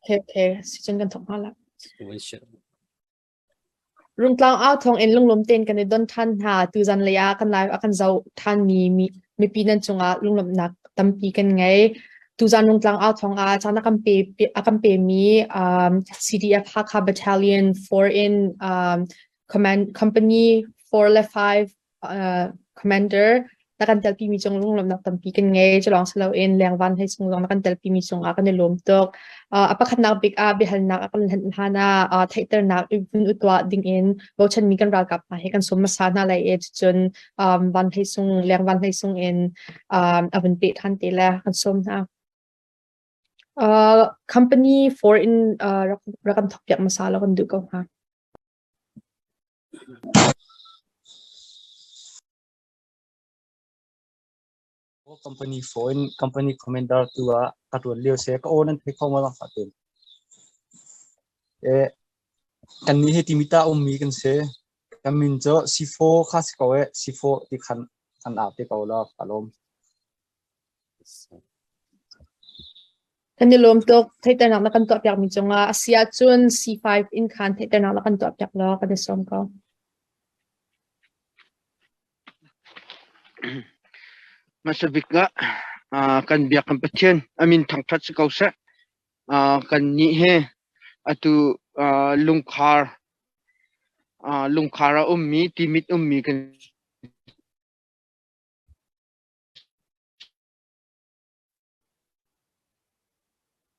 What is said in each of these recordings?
Okay, okay. Sicun kan thok hna la. Rungtlang au thawng in lunglawm tein kan i don ṭhan hna. Tuzan lei ah kan live a kan zoh ṭhanmi mipi nan cungah lunglawmhnak tampi kan ngei. Tuzan Rungtlang au thawng ah caan a kan pe a kan pemi CDF Hakha Battalion 4 in command company 4 le 5 commander na kan telpi mi cung lunglawmhnak tampi kan ngei. Culawng si loin lengvan hlei sung zong na kan telpi mi cungah kan i lawm tuk. A pakhatnak bik ah biahalnak a kan hlen hlan ah theihternak vun u tuah ding in bochanmi kan ralkap hna he kan sawm hmasa hna lai i cucun van hlei sung leng van hlei sung in a vun peh ṭhan te le kan sawm hna. Company 4 in rak kan thawk piak hmasa law kan duh ko hnga. Company phone company commander tu ah ka tuan lio se ka aw nan thei kho ma lang fa ten. E kan ni he timita ummi kan se kan min cu C4 kha si ko e C4 ti khan kan ap te ko la ka lom. Kan i lawm tuk. Theihternak na kan tuahpiakmi cungah a si ahcun C5 in khan theihternak na kan tuahpiak law kan i sawm ko. Hmasa bik ah kan biak kan Pathian a min thangṭhat si ko seh. Kan nih he atu lungkhar lungkhar a ummi timit ummi kan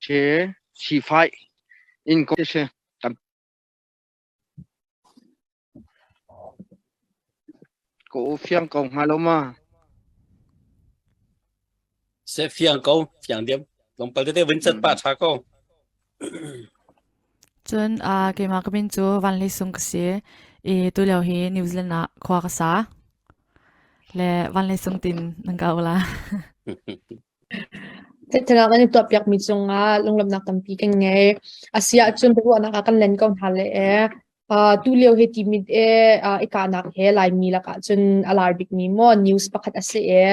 Si sifai in ko si tam ko fiang ko hnga lo ma. Se fiang ko fiang diam tlawmpal tete vun chat pa tha ko. Cun keimah ka min cu Van Hlei Sung ka si i tulio hi New Zealand ah khua ka sa. Le Van Hlei Sung tin nan ka ula. Thilthil kan i tuahpiakmi cungah lunglawmhnak tampi kan ngei. A si ahcun biaruahnak ah kan len ko hna le ee tulio hi timit e i kahnak he Laimi lakah cun a lar bikmi maw news pakhat a si i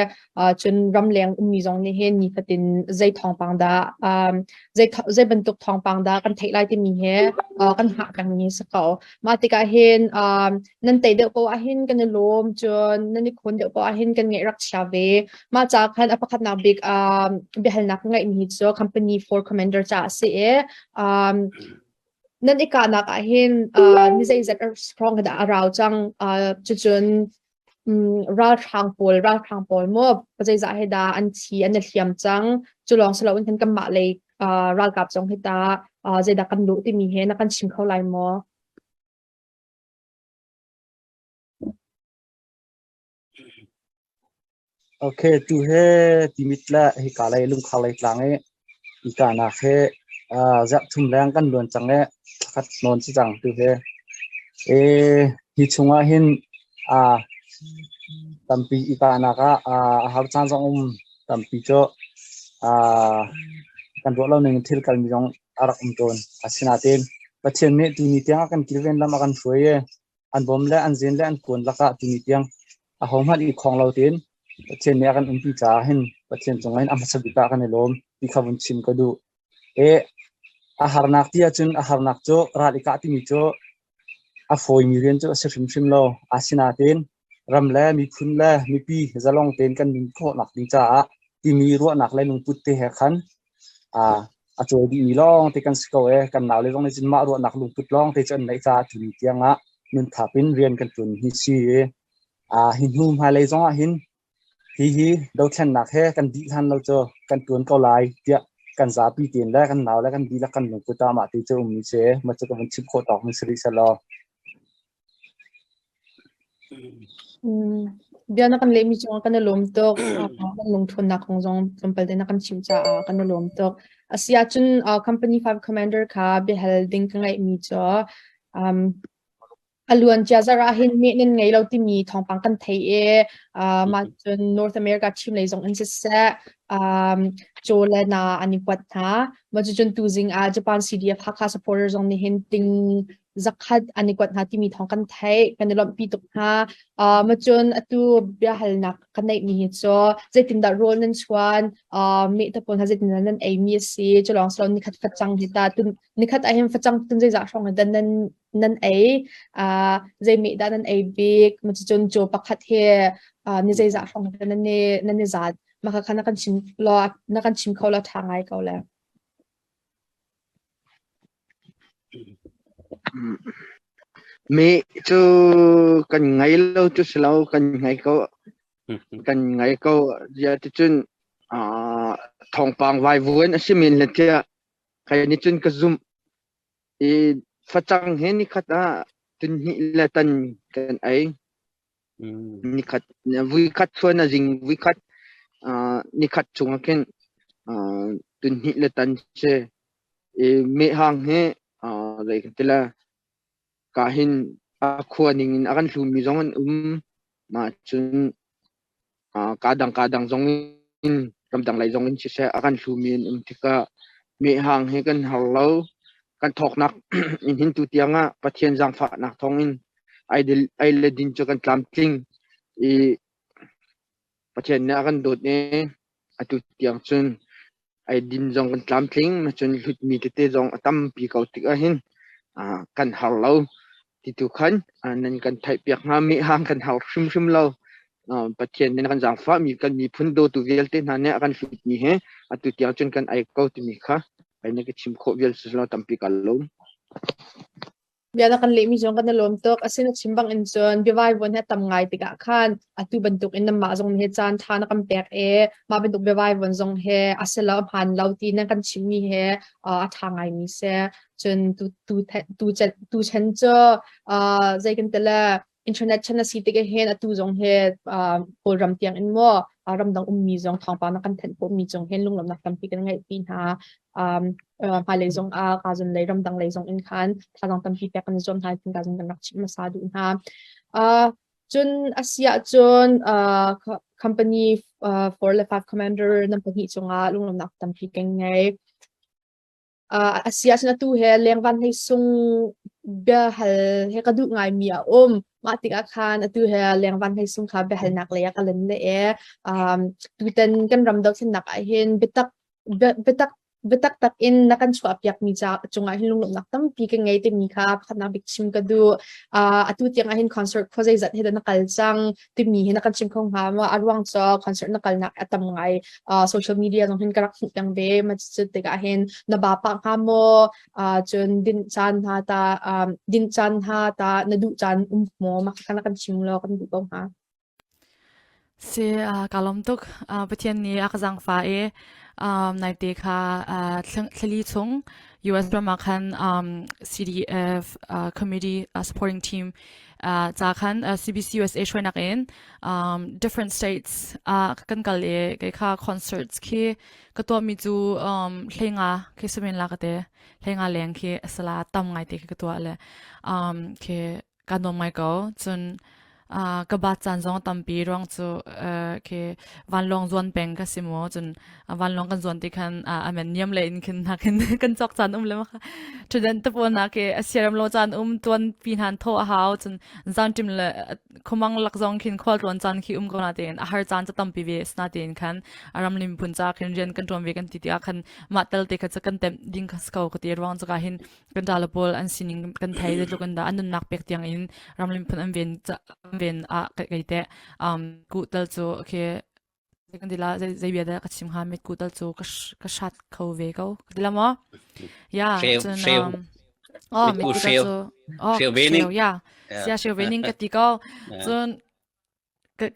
cun ramleng ummi zong nih hin nifatin zei thawngpang dah zei bantuk thawngpang dah kan theih lai timi he kan hngah pengmi si ko. Mah tikah hin nan tei deuh ko ahhin kan i lawm cun nan i khawn deuh ko ahhin kan ngaih rak chia ve. Mah ca khan a pakhatnak bik biahalnak ka ngeihmi hi cu company for commander caah a si i nan i kahnak ah hin ni zeizat hrawng dah a rau cang cucun ralhrang pawl maw zeizah he dah an thi an i hliam cang cu lawng si loin khan kanmah lei ralkap zong hi ta zeidah kan luh timi he na kan chim kho lai maw? Okay, tu he Timit le hika lei lungkhar lei tlang i i kahnak he zarh thum leng kan luan cang i thlakhat nawn si cang tu he. E, hi chungah hin tampi i kahnak ah a har caan zong um tampi cu kan ruah lo ning thil kalmi zong a rak um tawn. Asinain Pathian nih tuni tiang a kan kilven lam a kan hruai i an bawm le an zen le an kuan lakah tuni tiang ahohmanh i khong lo tein Pathian nih a kan umpi caah hin Pathian cungah hin a hmasa bik ah kan i lawm ti kha vun chim ka duh. E a harnak ti ahcun a harnak cu ral i kah timi cu a fawimi rian cu a si hrimhrim lo. Asinain ram le miphun le mipi zalong tein kan nun khawhnak ding caah timi ruahnak le lungput te he khan a cawl dihmi lawng te kan si ko e. Kan nau le zong nih cun mah ruahnak lungput lawng te cu an neih caah tuni tiang ah nunthap in rian kan ṭuan hi si i hi hnu hmailei zong ah hin hihi dothlennak he kan dih hlan lo cu kan ṭuan ko lai tiah kan zapi tein le kan nau le kan dihlak kan lungput ah mah ti cu ummi si. Mah cu ka vun chim khawh tawk mi si rih selaw. Bia na kan lehmi cungah kan i lawm tuk. Kan lungṭhawnnak kong zong tlawmpal te na kan chimh caah kan i lawm tuk. A si ahcun Company 5 Commander kha biahal ding ka ngeihmi cu a luancia zarh ah hin meh nan ngei lo timi thawngpang kan thei i mah cun North America thim lei zong in siseh caw le na an i kuat hna. Mah cucun tuzing ah Japan CDF Hakha supporter zong nih hin ting. zakhat an i kuat hna timi thawng kan theih kan i lawmhpi tuk hna. Uh, macun atu biahalnak ka neihmi hi cu zeitindah rawl nan chuan, uh, meh te pawl hna zeitindah nan eimi a si, cu lawng si lo nikhat facang hi ta tun nikhat ah hin facang tun zeizah hrawng dah nan nan ei, uh, zei meh dah nan ei bik, cucun caw pakhat hi uh, ni zeizah hrawng dah nan i nan i zat, mah kha na kan chim law na kan chim kho law ṭha ngai ko le. Mi cu kan ngei lo cu si lo, kan ngei ko. Kan ngei ko. Ziah ticun uh, thawngpang vaivuan a si men le tiah kai nih cun ka zumh. I facang he nikhat ah tunhnih le tan kan ei. Nikhat vuikhat chuan a zing vuikhat uh, nikhat chung ah khin uh, tunhnih le tan si. I mehhang hi uh, zei kan ti la ka hin a khua ning in a kan hlumi zong an um. Mah cun uh, ka dang ka dang zong in ramdang lei zong in siseh a kan hlumi an um tikah mehhang hi kan har lo. Kan thawknak in hin tu tiang ah Pathian zaangfahnak thawng in ei le din cu kan tlamtling i Pathian nih a kan dawt i atu tiang cun ei din zong kan tlamtling cun hlutmi tete zong a tampi ko tik ahhin kan har lo ti tu khan nan kan theihpiak hnga mehhang kan har hrimhrim lo. Pathian nih kan zaangfahmi kan miphun dawtu vialte hna nih a kan hlutmi he atu tiang cun kan ei ko timi kha kai na ka chim khawh vial si lo tampi ka lawm. Bia na kan lehmi zong kan i lawm tuk. Asina chim bang in cun biavai vuan hi a tam ngai tikah khan atu bantuk in nanmah zong nih caan ṭha na kan pek i mah bantuk biavai vuan zong he a si lo a hmaan lo ti nan kan chimmi he a ṭha ngaimi si. Cun tu tu tu tu chen cu zei kan ti le internet chan a si tik hin atu zong he Kawlram tiang in maw ramdang ummi zong thawngpang na kan thanh khawhmi cung hin lunglawmhnak tampi kan ngeih pi hna. Um, hmailei zong ah kazun lei ramdang lei zong in khan thazaang tampi pek kan zuam hna tin ka zong kan rak chimh hmasa duh hna. Uh, cun asi ahcun uh, company uh, 4 le 5 commander nan pahnih cungah lunglawmhnak tampi kan ngei. Uh, a si ahcun atu he lengvan hlei sung biahal he ka duh ngaimi a um. Mah tikah khan atu he lengvan hlei sung kha biahalnak lei ah ka len le e. Um, tutan kan ram dothlennak ah hin biatak biatak biatak tak in na kan chuahpiakmi ca cungah hin lunglawmhnak tampi ka ngei timi kha pakhatnak bik chim ka duh. Uh, atu tiang ah hin concert khua zeizat he dah na kal cang timi hi na kan chim kho hnga maw? A ruang cu concert na kalnak a tam ngai. Uh, social media zong hin ka rak hmuh peng ve. Ma cu tikah hin na ba pah hnga maw? Uh, cun din caan hna ta um, din caan hna ta na duh caan um maw? Mah kha na kan chim law kan duh ko hnga. Si, uh, ka lawm tuk. Uh, Pathian nih a ka zaangfah i um, naite kha uh, thlali chung US ram ah khan um, CDF uh, committee uh, supporting team uh, ca khan uh, CBC USA hruainak in um, different states ah kan kal i kei kha concerts khi ka tuahmi cu um, hleinga khi samen la ka te hleinga leng khi asala tam ngai te khi ka tuah le um, khi ka nuam ngai ko. Cun uh, ka bat caan zong tampi ruang cu uh, khi vanlawng zuan peng ka si mu cun vanlawng kan zuan ti khan uh, amen niam le in khin na khin kan chok caan um le ma thuden te pawl na ke asiaram lo caan um tuan pi hnan tho a hau cun zan tim le khumang lak zong khin khwal tuan caan khi um ko na tein a har caan cha tampi ve sna tein khan aram lim phun cha khin rian kan tuan ve kan ti ti khan ma tel te kha cha kan tem ding kha ko ka ti ruang cha ka hin kan ṭale pawl an sining kan thei zeitluk in dah an nunnak pek tiang in ramlim phun an ven an ven ah kei te um ku tal cu okay kan ti la zei bia dah ka chim hnga mit ku tal cu ka ka shat kho ve ko ka ti la maw ya cun um oh mit ku tal cu oh sheu ya sia sheu ve ning ka ti ko cun ka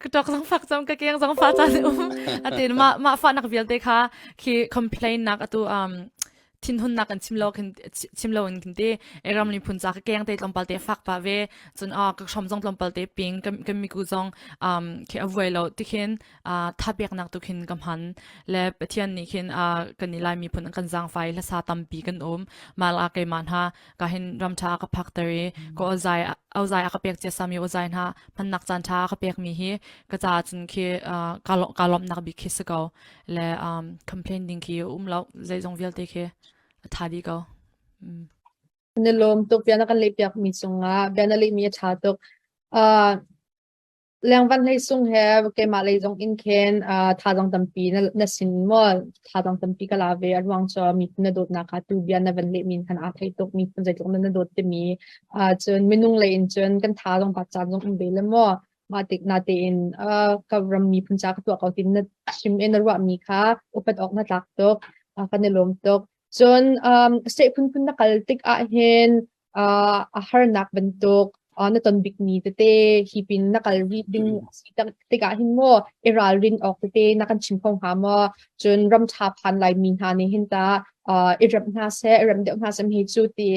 ka ṭok zong fak cang ka keng zong fa caan um atin mah mah fahnak vialte kha khi complain nak atu um thinhunnak kan chim lo khin chim lo in khin te ram li phun cha ka keng te tlawmpal te fak pa ve cun a ka hrom zong tlawmpal te ping kan kan miku zong um khi a vuai lo ti khin tha pek nak tu khin ka hman le pathian nih khin a kan i lai mi phun kan zang fai hlasa tampi kan um mal a keimah hna ka hin ram ṭha ka phak ter i ka awzai awzai a ka pek cia sami awzai hna hmannak caan ṭha a ka pek mi hi ka ca cun khi ka lawmhnak bik khi si ko le um, complain ding khi um lo zeizong vialte khi a ṭha dih ko. Mm. Na lawm tuk bia na kan leh piak mi cungah bia na leh mi a ṭha tuk. Lengvan hlei sung he keimah lei zong in khin thazaang tampi na sin maw thazaang tampi ka la ve. A ruang cu miphun na dawtnak kha tu bia na van leh mi khan aa thei tuk. Miphun zeitluk na dawt timi cun minung lei in cun kan tha zong bat caan zong um ve le maw mah tik na tein ka ram miphun ca ka tuah ko tin na chim i na ruahmi kha upat awk na tlak tuk. Kan i lawm tuk. Cun state phunphun na kal tik ahhin a harnak bantuk na ton bikmi tete hi pin na kal rih ding a si tik ahhin maw i ralrin awk tete na kan chim kho hnga maw? Cun ram ṭha phan Laimi hna nih hin tah i remh hna seh, i remh deuh hna seh hi cu ti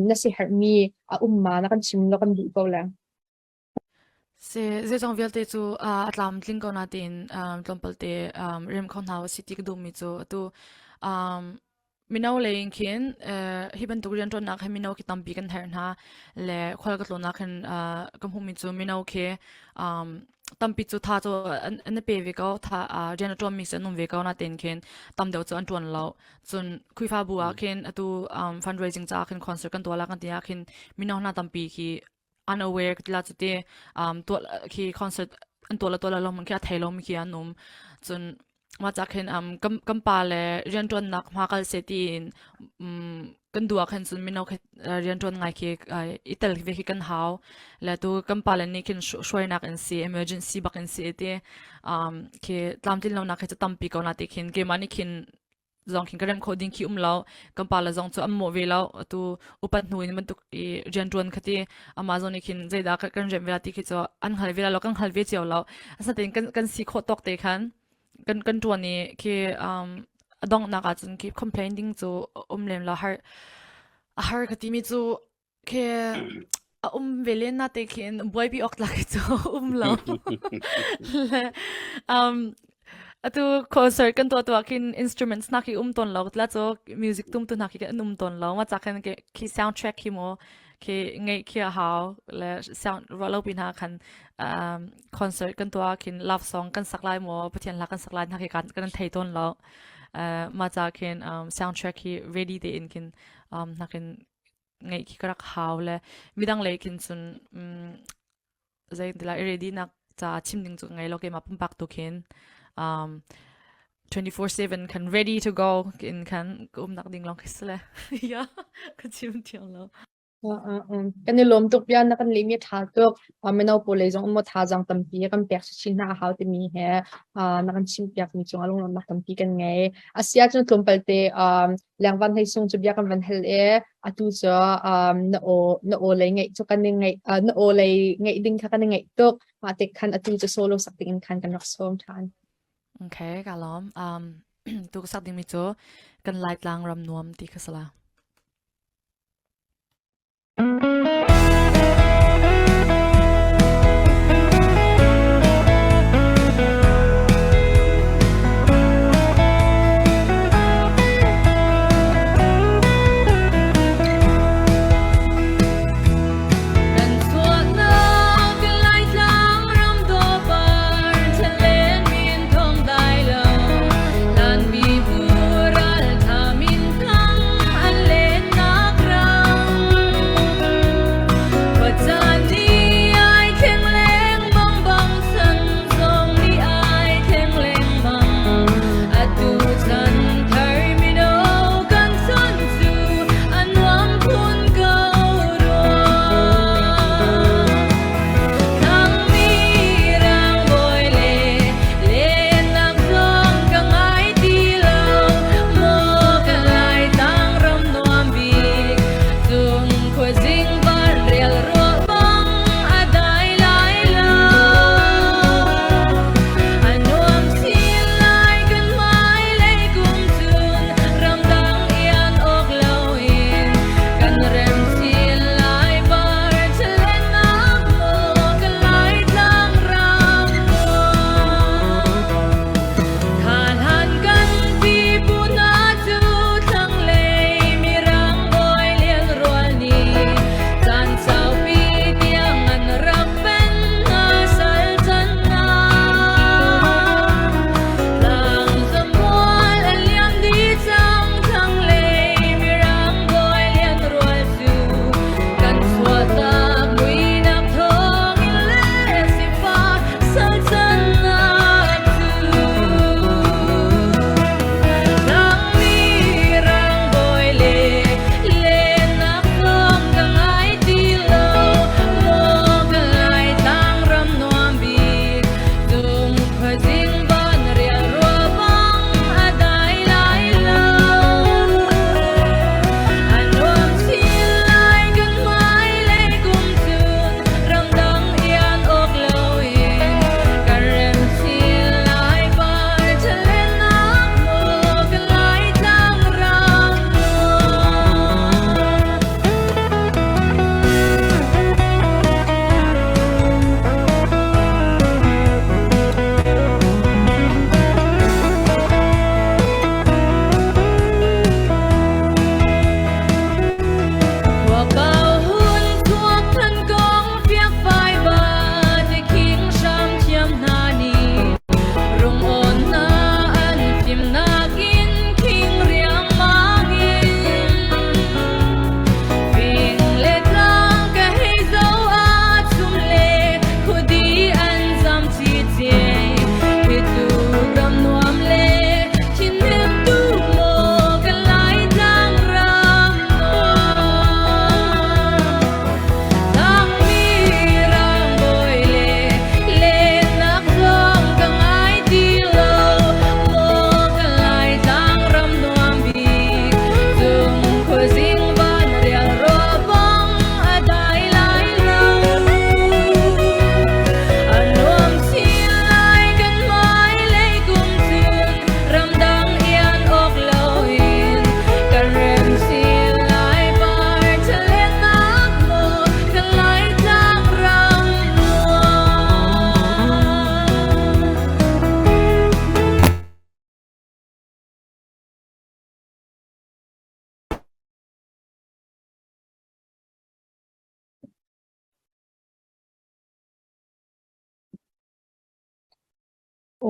na siaherhmi a um ma na kan chim law kan duh ko le. Si, zeizong vialte cu a tlamtling ko nain tlawmpal te rem kho hna usih ti ka duhmi cu atu mino lei in khin hi bantuk rianṭuannak hi mino khi tampi kan herh hna le khual ka tlawnnak hin ka hmuhmi cu mino khi tampi cu tha cu an i pe ve ko tha rian a ṭuanmi cu an um ve ko nain khin tam deuh cu an ṭuan lo. Cun Khrihfabu ah khin atu fundraising caah khin concert kan tuah la kan ti ah khin mino hna tampi khi unaware ka ti la cuti tuah khi concert an tuah la tuah la lo hmanh khi a thei lomi khi an um. Cun mah ca khin kan pa le rianṭuannak hma kal seh tiin kan duh ah khin cun mino khi rianṭuan ngai khi i tel ve khi kan hau. Le tu kan pa le nih khin hruainak in si emergency bak in si ti khi tlamtlin lonak khi cu tampi ko na ti khin keimah nih khin zong khin ka rem kho ding khi um lo. Kan pa le zong cu an mawh ve lo. Atu upat hnu in bantuk i rianṭuan kha ti amah zong nih khin zeidah kan rem ve la ti khi cu an hngal ve lo, kan hngal ve cio lo. Asinain kan si khawh tawk te khan kan ṭuan i khi a donghnak ah cun khi complain ding cu um lem lo. Har a har ka timi cu Khi a um ve len na te khin buaipi awk tlak hi cu um lo. Le atu concert kan tuah tuah khin instruments nak hi um ton lo tla cu music tum tu nak hi kan um ton lo ma cha khan ke khi soundtrack khi mo khi ngai khi a hau le sound ro lo pin ha khan concert kan tuah khin love song kan sak lai mo Pathian hla kan sak lai na khi kan kan thei ton lo. Ma cha khin soundtrack hi ready te in khin nakin ngeih khi ka rak hau le midang lei khin cun zei ti lai ready nak ca chim ding cu ka ngei lo. Keimah pumpak tu khin 24/7 khan ready to go in khan ka umnak ding lawng khi si le ya ka chim thiam lo. Kan i lawm tuk. Bia na kan lehmi a ṭha tuk. Mino pawl lei zong um thazaang tampi kan pek chin hna a hau timi he na kan chimpiakmi cungah lunglawmhnak tampi kan ngei. A si ahcun tlawmpal te lengvan hlei sung cu bia kan van hal i atu cu na aw na aw lei ngaih cu kan i ngaih na aw lei ngaih ding kha kan i ngaih tuk. Mah tik khan atu cu solo sak ding in khan kan rak sawm ṭhan. Okay, ka lawm. Tu ka sak dingmi cu kan Laitlang ram nuam ti kha sala. Kan chuahnak Laitlang ram dawpar thalen min thong dai lo hlan mi pu ral tha min thang an.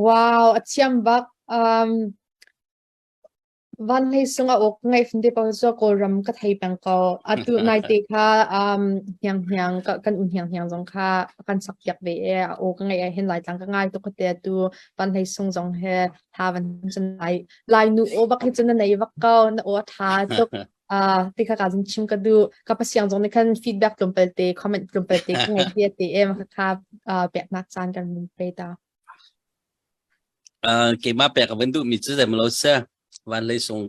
Wow, a thiam bak. Um, Van Hlei Sung a awk ngaih fante paoh cu Kawlram ka thei peng ko. Atu naite kha um, hniang hniang ka, kan u hniang hniang zong kha a kan sak piak ve e. A aw ka ngaih ah hin Laitlang ka ngai tuk te atu Van Hlei Sung zong he tha van cun lai Lai nu aw bak hi cun na nei bak ko. Na aw a tha tuk. Uh, ti kha ka zin chim ka du ka pasiang zong nih khan feedback tlawmpal te comment tlawmpal te ka ngai te te em kha kha uh, peknak caan kan mun pe ta. Uh, keimah pek ka van duhmi cu zeimalo si van lei sung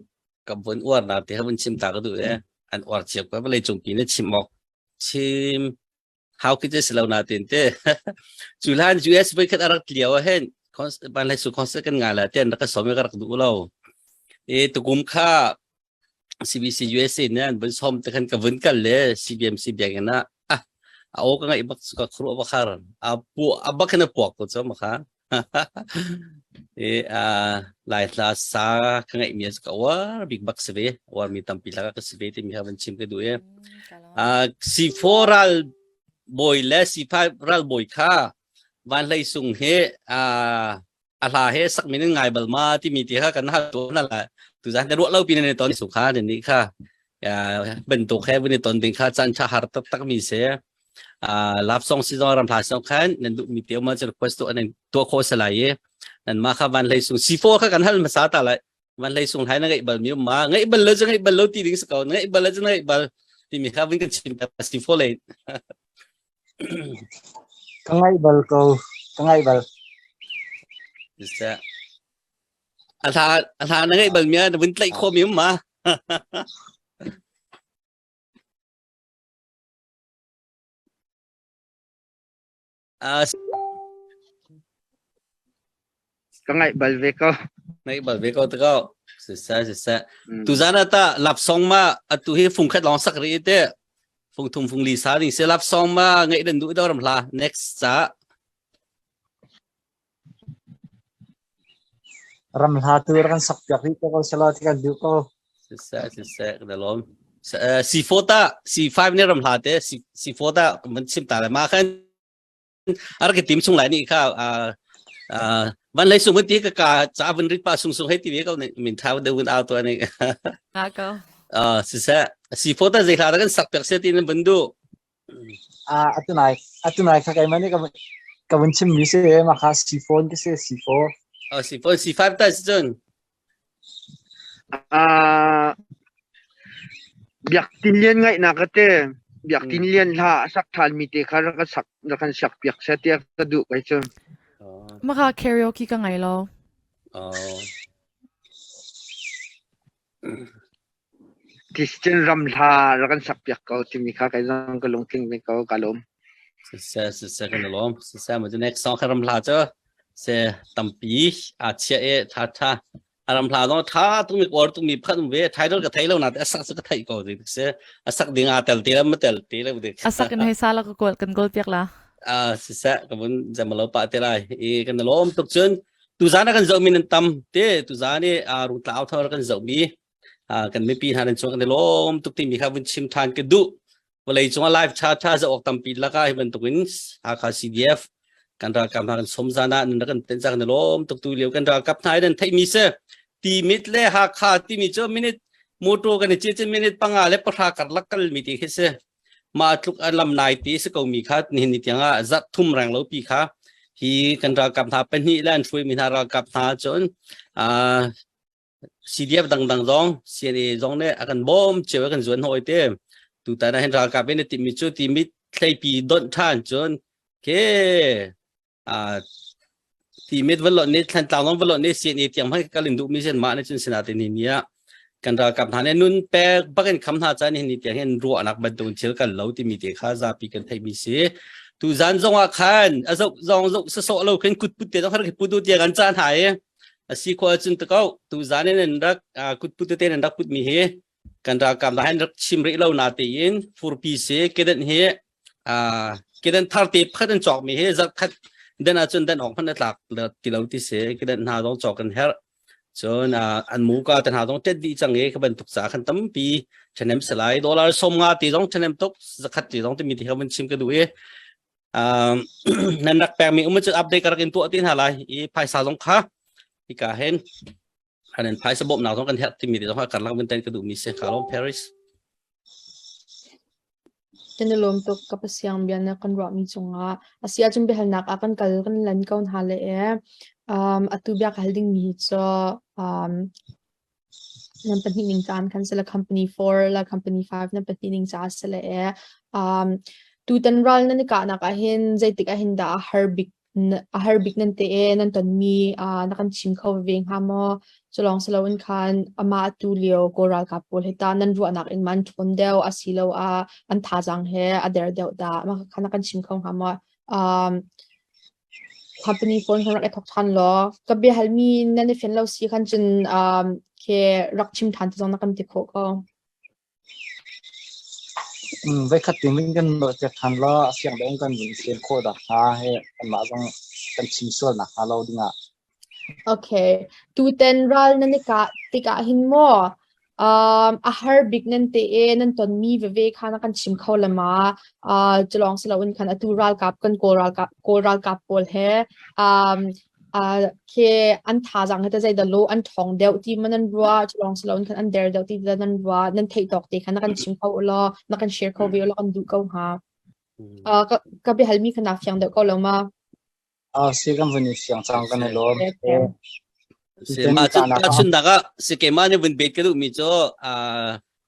ka vun uar na te vun chim ta ka duh e an uar cio ko vawlei cung pi na chim awk chim how ki si lo na tin te cu hlan US voi khat arak liao hen van lei sung concert kan ngai la ten rak ka som ka rak duh lo e tukum kha CBC USA nih an vun sawm te khan ka vun kal le CBMC biakinn ah ah a aw ka ngaih bak ka khuruah bak har a pu a bak in a puak ko cu ma kha e a lai hla sa ka ngaih mi ka uar bik bak si ve uar mi tampi laka ka si ve ti mi ha van chim ka duh e a C4 ral bawi le C5 ral bawi kha van hlei sung he a a hla he sak min in ngai bal ma timi ti kha kan hal tu na la tu zan ka ruah lo pin ne ton su kha ne ni kha bantuk he vun ton ding kha chan tha har tak tak mi se a love song si zong ram hla song khan nan du mi te ma chal request to an to kho salai ye nan ma kha van hlei sung C4 kha kan hal ma sa ta lai van hlei sung hai na ngai bal mi ma ngai bal lo ngai bal lo ti ding sa ko ngai bal lo ngai bal ti mi kha vun kan chim ta C4 le Ka ngaih bal ko. Ka ngaih bal. Siseh. A hla a hla na ngaih bal mi ah na vun tlaih khawh mi um ma? Ah, Ka ngaih bal ve ko. Ngaih bal ve ko te ko. Siseh siseh. Tuzan ah ta lap song ma atu hi fung khat long sak ri te. Fung thum fung li sa ding se lap song ma ngaih dan duh do ram hla next ca. Ram hla tu kan sak piak rih ko sela ti kan duh ko. Siseh siseh ka lom. C4 ta C5 ne ram hla te C4 ta man chim ta le ma khan a rak i tim chung lai nih kha van lei sung ti ka ka cha van rit pa sung sung hei ti ve ko ne min thau de win out to ne na ko ah si se si fo ta zei hla kan sak pek se ti nan bundu a atunai atunai kha kai mani ka ka vun chim mi se ma kha si phone ke se si fo ah si phone si five ta si cun Ah, Biak Tin Lian ngaihnak ka te. Biak Tin Lian hla a sak ṭhan mi te kha rak ka sak rak kan sak piak seh tiah ka duh kai cu. Maka karaoke ka ngai lo. Oh. Christian ram hla rak kan sak piak ko timi kha kai zong ka lungtling ve ko ka lawm. Siseh siseh kan lawm. Siseh ma next song kha ram hla cu se tampi a chia e tha tha a ram hla zong tha tuk mi kawr tuk mi phat ve title ka thei lo na te asak ka thei ko dik se asak ding a tel te la ma tel te lo dik asak in hei sala ka kol kan gol piak la a siseh ka bun jamalo pa te lai i kan lawm tuk cun tuzan kan zoh mi nan tam te tuzan i a rung tlau thar kan zoh mi kan mipi hna nan chuak kan i lawm tuk timi kha vun chim than ka duh vawlei cung ah live cha tha za awk tampi laka hi bantukin Hakha CDF kan ralkap hna kan som zan ah nan kan ten cang na lawm tuk tu lio kan ralkap hna nan theih mi se ti mit le Hakha timi cu minute motor kan i che minute panga le pahra karlak kal mi ti khi se ma tluk lam nai ti si ko mi kha nihin ni tiang ah zat thum rang lo pi kha hi kan ralkap hna pahnih le an hruai mi hna ralkap hna cun CDF dangdang zong CNA zong nih a kan bawm cio a kan zuan hawi te tutan ah hin ralkap in timi cu timi thleipi donh ṭhan cun ke a timit van lot ni thlantlang zong van lot ni CNA tiang hmanh kal in duh mi sen mah ne cun sinate ni ni ah kan ralkap hna nih nun pek bakin kham hna caan hin ni tiang hin ruahnak bantuk thil kan lo timi te kha zapi kan theih mi si tu zan zong ah khan a zoh zong zoh sasawh lo khin kut put te zong khan put tiang an caan hai A si khawh ahcun ta ko tuzan in an rak kutput tete an rak put mi hi kan ralkap hna hin rak chim rih lo na tein furpi si kedan hi kedan thar te pakhat an cawk mi hi zarh khat den ahcun den awk hmanh a tlak ti lo ti si kedan hna zong cawk kan herh cun an muka te hna zong tet dih cang i kha bantuk ca khan tampi ṭhahnem salai dollar 50 ti zong ṭhahnem tuk zakhat ti zong timi ti kha van chim ka duh i. Nan rak pekmi um cu update ka rak in tuah ti hna lai i phaisa zong kha hika hin anen phaisa bawmhnak zong kan herh timi te zong kha karlak vun ten ka duhmi si. Ka lawm Paris. Kan i lawm tuk ka pasiang bia na kan ruahmi cungah. A si ahcun biahalnak ah kan kal kan lan ko hna le e. Atu bia ka hal dingmi hi cu nan pahnih ning caan khan sila company 4 la company 5 nan pahnih ning ca sila e. Tutan ral nan i kahnak ah hin zeitik ah hin dah a har bik a har bik nan te e nan tonmi na kan chim kho ve hnga maw? Culawng si loin khan amah atu lio Kawl ralkap pawl hi tah nan ruahnak in man ṭhawn deuh asiloah an thazaang he a der deuh dah? Mah kha na kan chim kho hnga maw? Company phone khan rak i thawk ṭhan law ka biahalmi nan i fian lo si khan cun khi rak chim ṭhan ti zong na kan ti khawh ko. Voikhat te min kan nawlpiak ṭhan law a fiang deuh in kan vun fian khawh dah hnga he kanmah zong kan chim sual nakhnga lo dingah. Okay. Tutan ral nan i kah tikah hin maw a har bik nan te e nan tonmi veve kha na kan chim kho le ma? Culawng si loin khan atu ralkap kan Kawl ralkap pawl he khi an thazaang hi ta zeidah lo an ṭhawng deuh ti ma nan ruah? Culawng si loin khan an der deuh ti dah nan ruah? Nan theih tawk te kha na kan chim kho u law na kan share kho ve u law kan duh ko hnga. Ka biahalmi kha naa fiang deuh ko lo ma? Si kan vun i fiang cang kan i lawm. Si mah cu tahchunhnak ah si keimah nih vun bet ka duhmi cu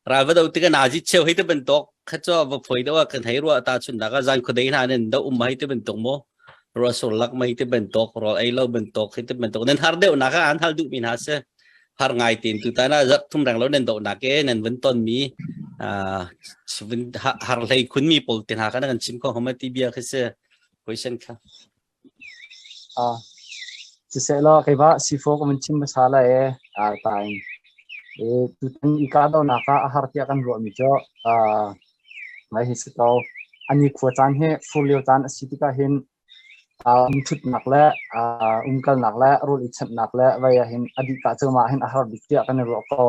ral va do tikah nazi cheu hei te bantuk kha cu va phoi deuh ah kan hei ruah. Tahchunhnak ah zan khuadei hna nan do um hei te bantuk maw, ruah sur lak mei te bantuk, rawl ei lo bantuk hei te bantuk nan har deuh nak ah an hal duhmi hna si. Har ngai tin tu tan ah zarh thum reng lo nan do nak e nan vun ton mi vun har hlei khun mi pawl te hna kha nan chim kho hama ti bia khi si question kha. Siseh law keimah sifo ka vun chim hmasa lai e ta in. Tutan i kahdohnak ah a har tiah kan ruahmi cu ngai hi si ko. Ani khua caan hi fur lio caan a si tikah hin umṭhutnak le umkalnak le rawl i chanhnak le vei ah hin a dih ka cu mah hin a har bik tiah kan i ruah ko.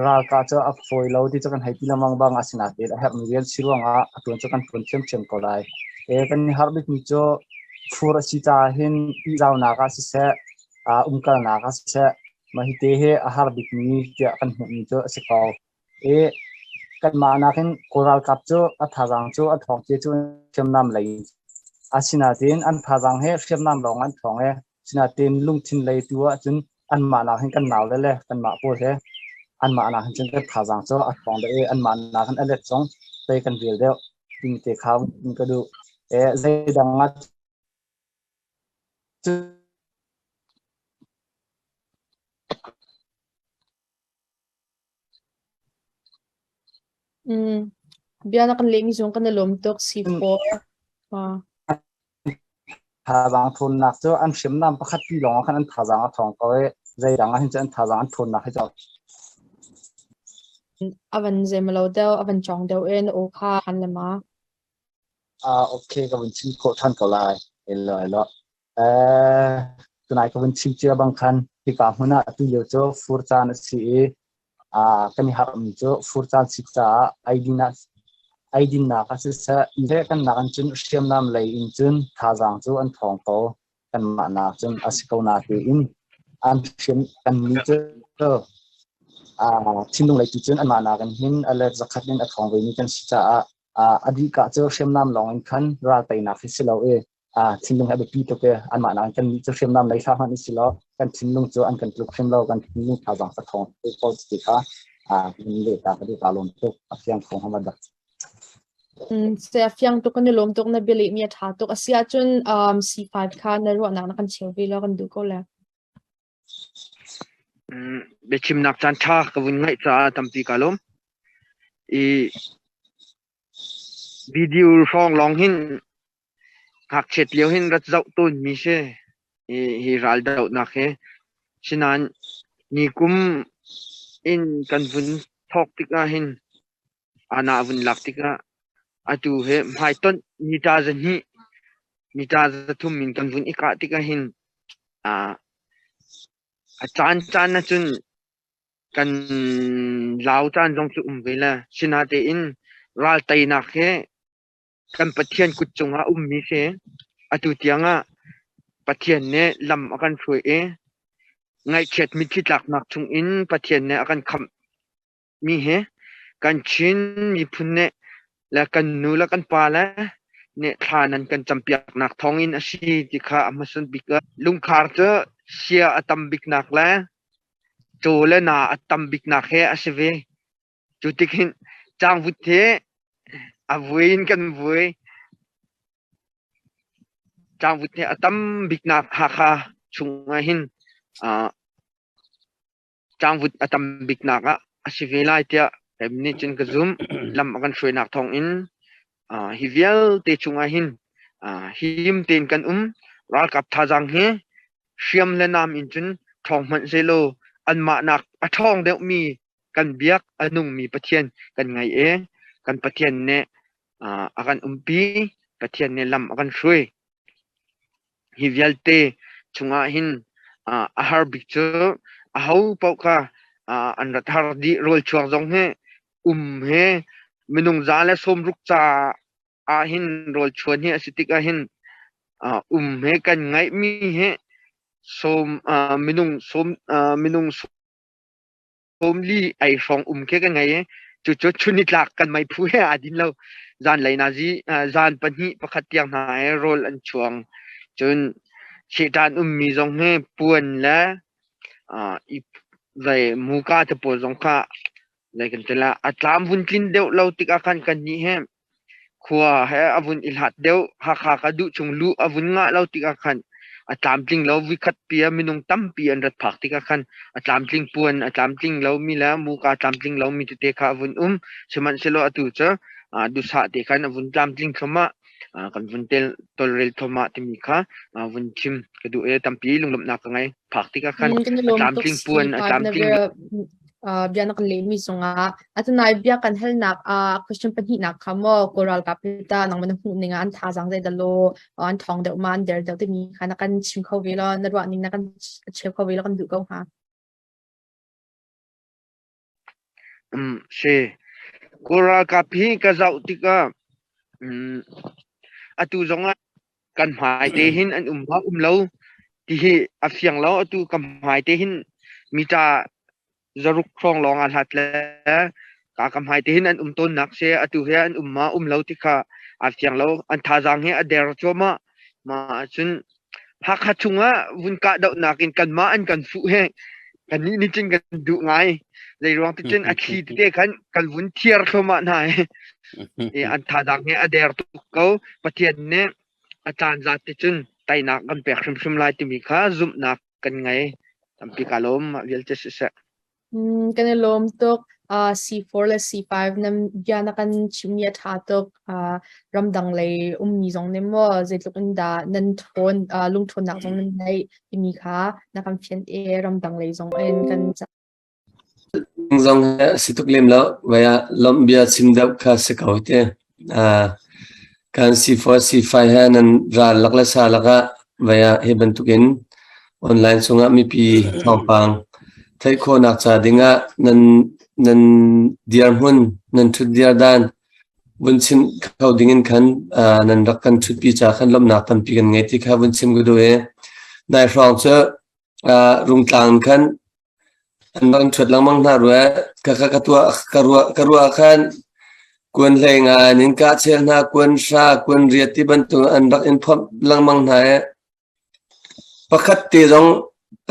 Ralkah cu a fawi lo ti cu kan hei ti lengmang bang asinain a herhmi rian si ruangah a ṭuan cu kan ṭuan ṭhiamṭhiam ko lai. Kan i harh bikmi cu fur a si caah hin ihzaunak ah siseh, umkalnak ah siseh, mah hi te hi a har bikmi tiah kan hmuhmi cu a si ko. Kanmah nakin Kawl ralkap cu a thazaang cu a ṭhawng ti cu hriamnam lei in. Asinain an thazaang hi hriamnam lawng an ṭhawng i Sinain lungthin lei tu ahcun anmah nak hin kan naule le kanmah pawl he anmah nak hin cun kan thazaang cu a ṭhawng deuh i anmah nak hin a let zong tei kan rel deuh timi te kha ka duh. Zeidang ah cun Bia na kan lehmi zong kan i lawm tuk. C4. Thazaang ṭhawnnak cu an hriamnam pakhat pi lawng ah khan an thazaang a ṭhawng ko i zeidang ah hin cun an thazaang an ṭhawnnak hi cu A van zeimalo deuh, a van cawng deuh i na aw kha han le ma. Okay, ka vun chim khawh ṭhan ko lai. Elo, elo. Eh, tunai ka vun chim cia bang khan hika hmun ah atu lio cu fur caan a si i kan i harhmi cu fur caan si caah eidinnak ah siseh, he kan nak in cun hriamnam lei in cun thazaang cu an ṭhawng ko. Kanmah nak cun a si ko na tiin an hriam kannih cu thinlung lei tu cun anmah nak in hin a let zakhat in a ṭhawng vemi kan si caah a dihka cu hriamnam lawng in khan ral teinak hi si lo i thinlung hi a biapi tuk i anmah nakin kannih cu hriamnam lei hlah hmanh si law kan thinlung cu an kan tluk hrim lo, kan thinlung thazaang ka ṭhawng tuk ko ti kha leh ta ka duh. Kaa lawm tuk, a fiang kho hama dak. Se fiang tuk, kan i lawm tuk, na bialeh mi a ṭha tuk. A si ahcun C5 kha na ruahnak na kan cheu ve law kan duh ko le. Biachimnak caan ṭha ka vun ngaih caah tampi kaa lawm. I video hrawng lawng hin Ngakchiat lio hin rat zoh tawnmi si hi raldohnak hi. Sinain nikum in kan vun thawk tikah hin ana vun lak tikah atu hi hmaitonh nita zahnih nita zathum in kan vun i kah tikah hin a caan caan ahcun kan lau caan zong cu um ve le. Sinatein ral teinak hi. Kan Pathian kut cungah ummi si. Atu tiangah Pathian nih lam a kan hruai i ngaihchiat mitthli tlaknak chungin Pathian nih a kan khamh mi hi kan Chin miphun nih le kan nu le kan pa le nih thla nan kan campiaknak thawngin a si ti kha a hmasa bik ah lungkhar cu sia a tam biknak le caw le na a tam biknak he a si ve. Cu tik hin cangvut hi a vui in kan vui. Cangvut hi a tam biknak Hakha chungah hin cangvut a tam biknak ah a si ve lai tiah kei nih cun ka zumh. Lam a kan hruainak thawngin hi vialte chungah hin him tein kan um. Ralkap thazaang hi hriam le nam in cun ṭhawng hmanh sehlaw anmah nak a ṭhawng deuhmi kan biak a nungmi Pathian kan ngei i kan Pathian nih a kan umpi, Pathian nih lam a kan hruai. Hi vialte chungah hin a har bik cu aho paoh kha an rat har dih rawl chuak zong hi um he minung za le sawmruk ca ah hin rawl chuan hi a si tik ah hin um he kan ngaihmi hi sawm minung sawm minung 40 ei hrawng um khi kan ngei i cucu chunitlak kan meiphu he aa din lo. Zanlei nazi zan pahnih pakhat tiang hna he rawl an chuang. Cun sehtan ummi zong hi puan le i zei muka te pawl zong kha zei kan ti la a tlam vun tlin deuh lo tikah khan kan nih he Khua he a vun i hlat deuh. Hakha ka duh chung luh a vun ngah lo tikah khan a tlamtling lo. Voikhat pi ah minung tampi an rat phak tikah khan a tlamtling puan a tlamtling lomi le muka tlamtling lomi tete kha a vun um. Sihmanhsehlaw atu cu duhsah te khan a vun tlamtling thluahmah. Kan vun tel tolrel thluahmah timi kha vun chim ka duh i tampi lunglawmhnak ka ngei. Phak tikah khan Kan i a lawm tuk tlamtling puan a C5 na tlamtling bia bia na kan lehmi zongah atunai bia kan halnak ah question pahnihnak kha maw Kawl ralkap hi tah nangmah na hmuh ning ah an thazaang zei dah law an thawng deuh ma an der deuh timi kha na kan chim kho ve law na ruah ning na kan cheu kho ve law kan duh ko hnga. Um, si. Kawl ralkap hi ka zoh tikah um, atu zongah kan hmai te hin an um ma um lo ti hi a fiang lo atu ka hmai te hin mita zaruk hrawng lawng ah hlat le ka ka hmai te hin an um tawn nak se atu he an um ma um lo ti kha a fiang lo an thazaang hi a der cuahmah ma cun Hakha chungah vun kahdohnak in kanmah an kan fuh he kannih nih cun kan duh ngai zei ruang ti cun a thli tete khan kan vun thiar thluahmah hna i i an thazaang hi a der tuk ko Pathian nih a caan zat ti cun teinak kan pek hrimhrim lai timi kha zumhnak kan ngei tampi ka lawm mah vialte siseh Kan i lawm tuk. C4 le C5 nan bia na kan chimmi a ṭha tuk. Ramdang lei ummi zong nih maw zeitluk in dah nan ṭhawn, lungṭhawnnak zong nan neih timi kha na kan fianh i ramdang lei zong in kan Zong he a si tuk lem lo. Vai ah lawmh bia chim deuh kha si ko te. Kan C4 C5 he nan ral lak le sa lakah vai ah hi bantukin online chungah mipi thawngpang theih khawhnak ca dingah nan nan dirhmun nan ṭhut dir dan vun chim kho dingin khan nan rak kan ṭhutpi ca khan lawmhnak tampi kan ngei ti kha vun chim ka duh i nai hrawng cu Rungtlang khan An rak in ṭhuat lengmang hna rua. Ka ka ka tuah ka ruah ka ruah ah khan kuan hlei nga an in kah chel hna, kuan hra, kuan riat ti bantuk an rak in phomh lengmang hna i pakhat te zong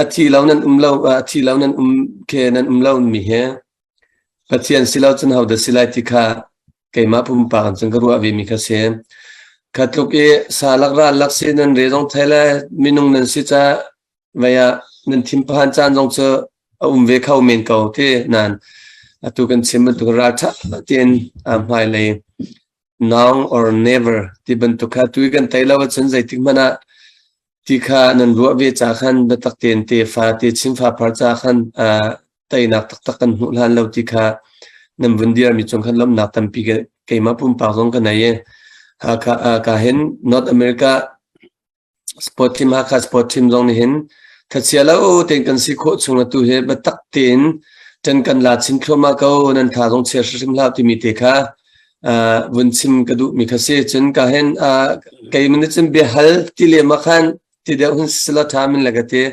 a thi lo nan um lo a thi lo nan um khe nan um lo mi hi Pathian si lo cun hodah si lai ti kha keimah pumpak in cun ka ruah ve mi kha si. Kha tluk i sa lak ral lak si nan re zong thei le minung nan si ca Vei ah nan thinphan caan zong cu a um ve kho men ko ti nain atu kan chim bantuk ralṭha tein hmailei now or never ti bantuk kha tu i kan tei lo ahcun zeitik hmanh ah ti kha nan ruah ve ca khan biatak tein tefa te chin fapar ca khan teinak taktak kan hmuh hlan lo ti kha nan vun dirmi cung khan lawmhnak tampi keimah pumpak zong ka nei i Hakha ka hin North America Sport team Hakha sport team zong nih hin thachia lo tein kan si khawh chung atu hi biatak tein ṭan kan la chin thluahmah ko nan tha zong chia hrimhrim hlah timi te kha. Vun chim ka duh mi kha si. Cun ka hen keimah nih cun biahal ti lem ah khan ti deuh hun sila ṭha min le ka ti.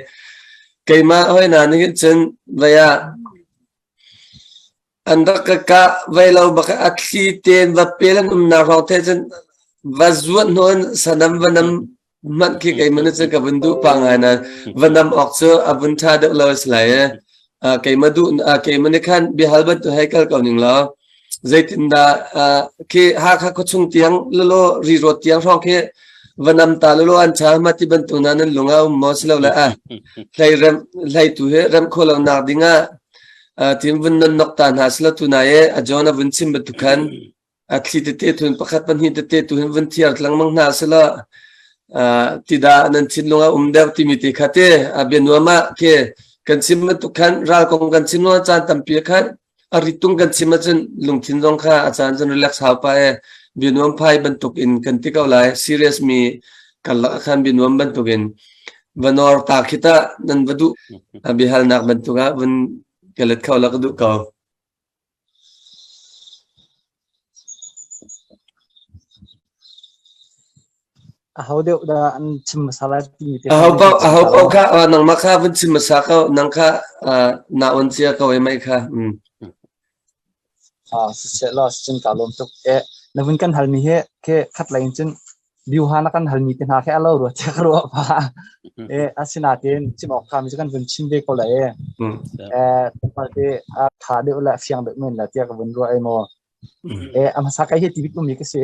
Keimah hoi na nih cun vei ah an rak ka kah vei lo bak a thli tein va pel an umnak hrawng te cun va zuan hnu in sanam va nam hmanh khi keimah nih cun ka vun duh pah ngai nain va nam awk cu a vun ṭha deuh lo a si lai i keimah duh keimah nih khan biahal bantuk hei kal ko ning law zeitindah khi Hakha khuachung tiang lalaw rirawt tiang hrawng khi va nam ta lalaw an ṭha ma ti bantuk na nan lung a um maw silole a hlei rem hlei tu hi rem kho lo nak ding ah tin vun non nok ta hna sila tu na e a John a vun chim bantuk khan a thli tete thun pakhat pahnih tete tu hin vun thiar lengmang hna sila tida nan thinlung a um deuh timi te kha te a bianuam ah ke kan chim bantuk khan ral kong kan chim lo caan tampi khan a ritung kan chim ahcun lungthin zong kha a caan cun relax hau pa e bianuam phai bantuk in kan ti ko lai serious mi karlak ah khan bianuam bantuk in vanor ta khita nan va duh biahalnak bantuk ah vun ka let kho la ka duh ko. Aho deuh dah an chim hmasa lai timi te Aho paoh aho paoh kha nangmah kha vun chim hmasa ko nang kha na on cia ko e mai kha. Ah siseh law cun ka lawm tuk. Eh na vun kan halmi hi ke khat lei in cun biuha na kan halmi te hna khi a lo rua tiah ka ruah pa. Eh asinain chim awk kha mi cu kan vun chim ve ko lai e. Eh te a tha deuh le fiang deuh men la tiah ka vun ruah e maw. Eh a hmasa kai hi ti bik mi ka si.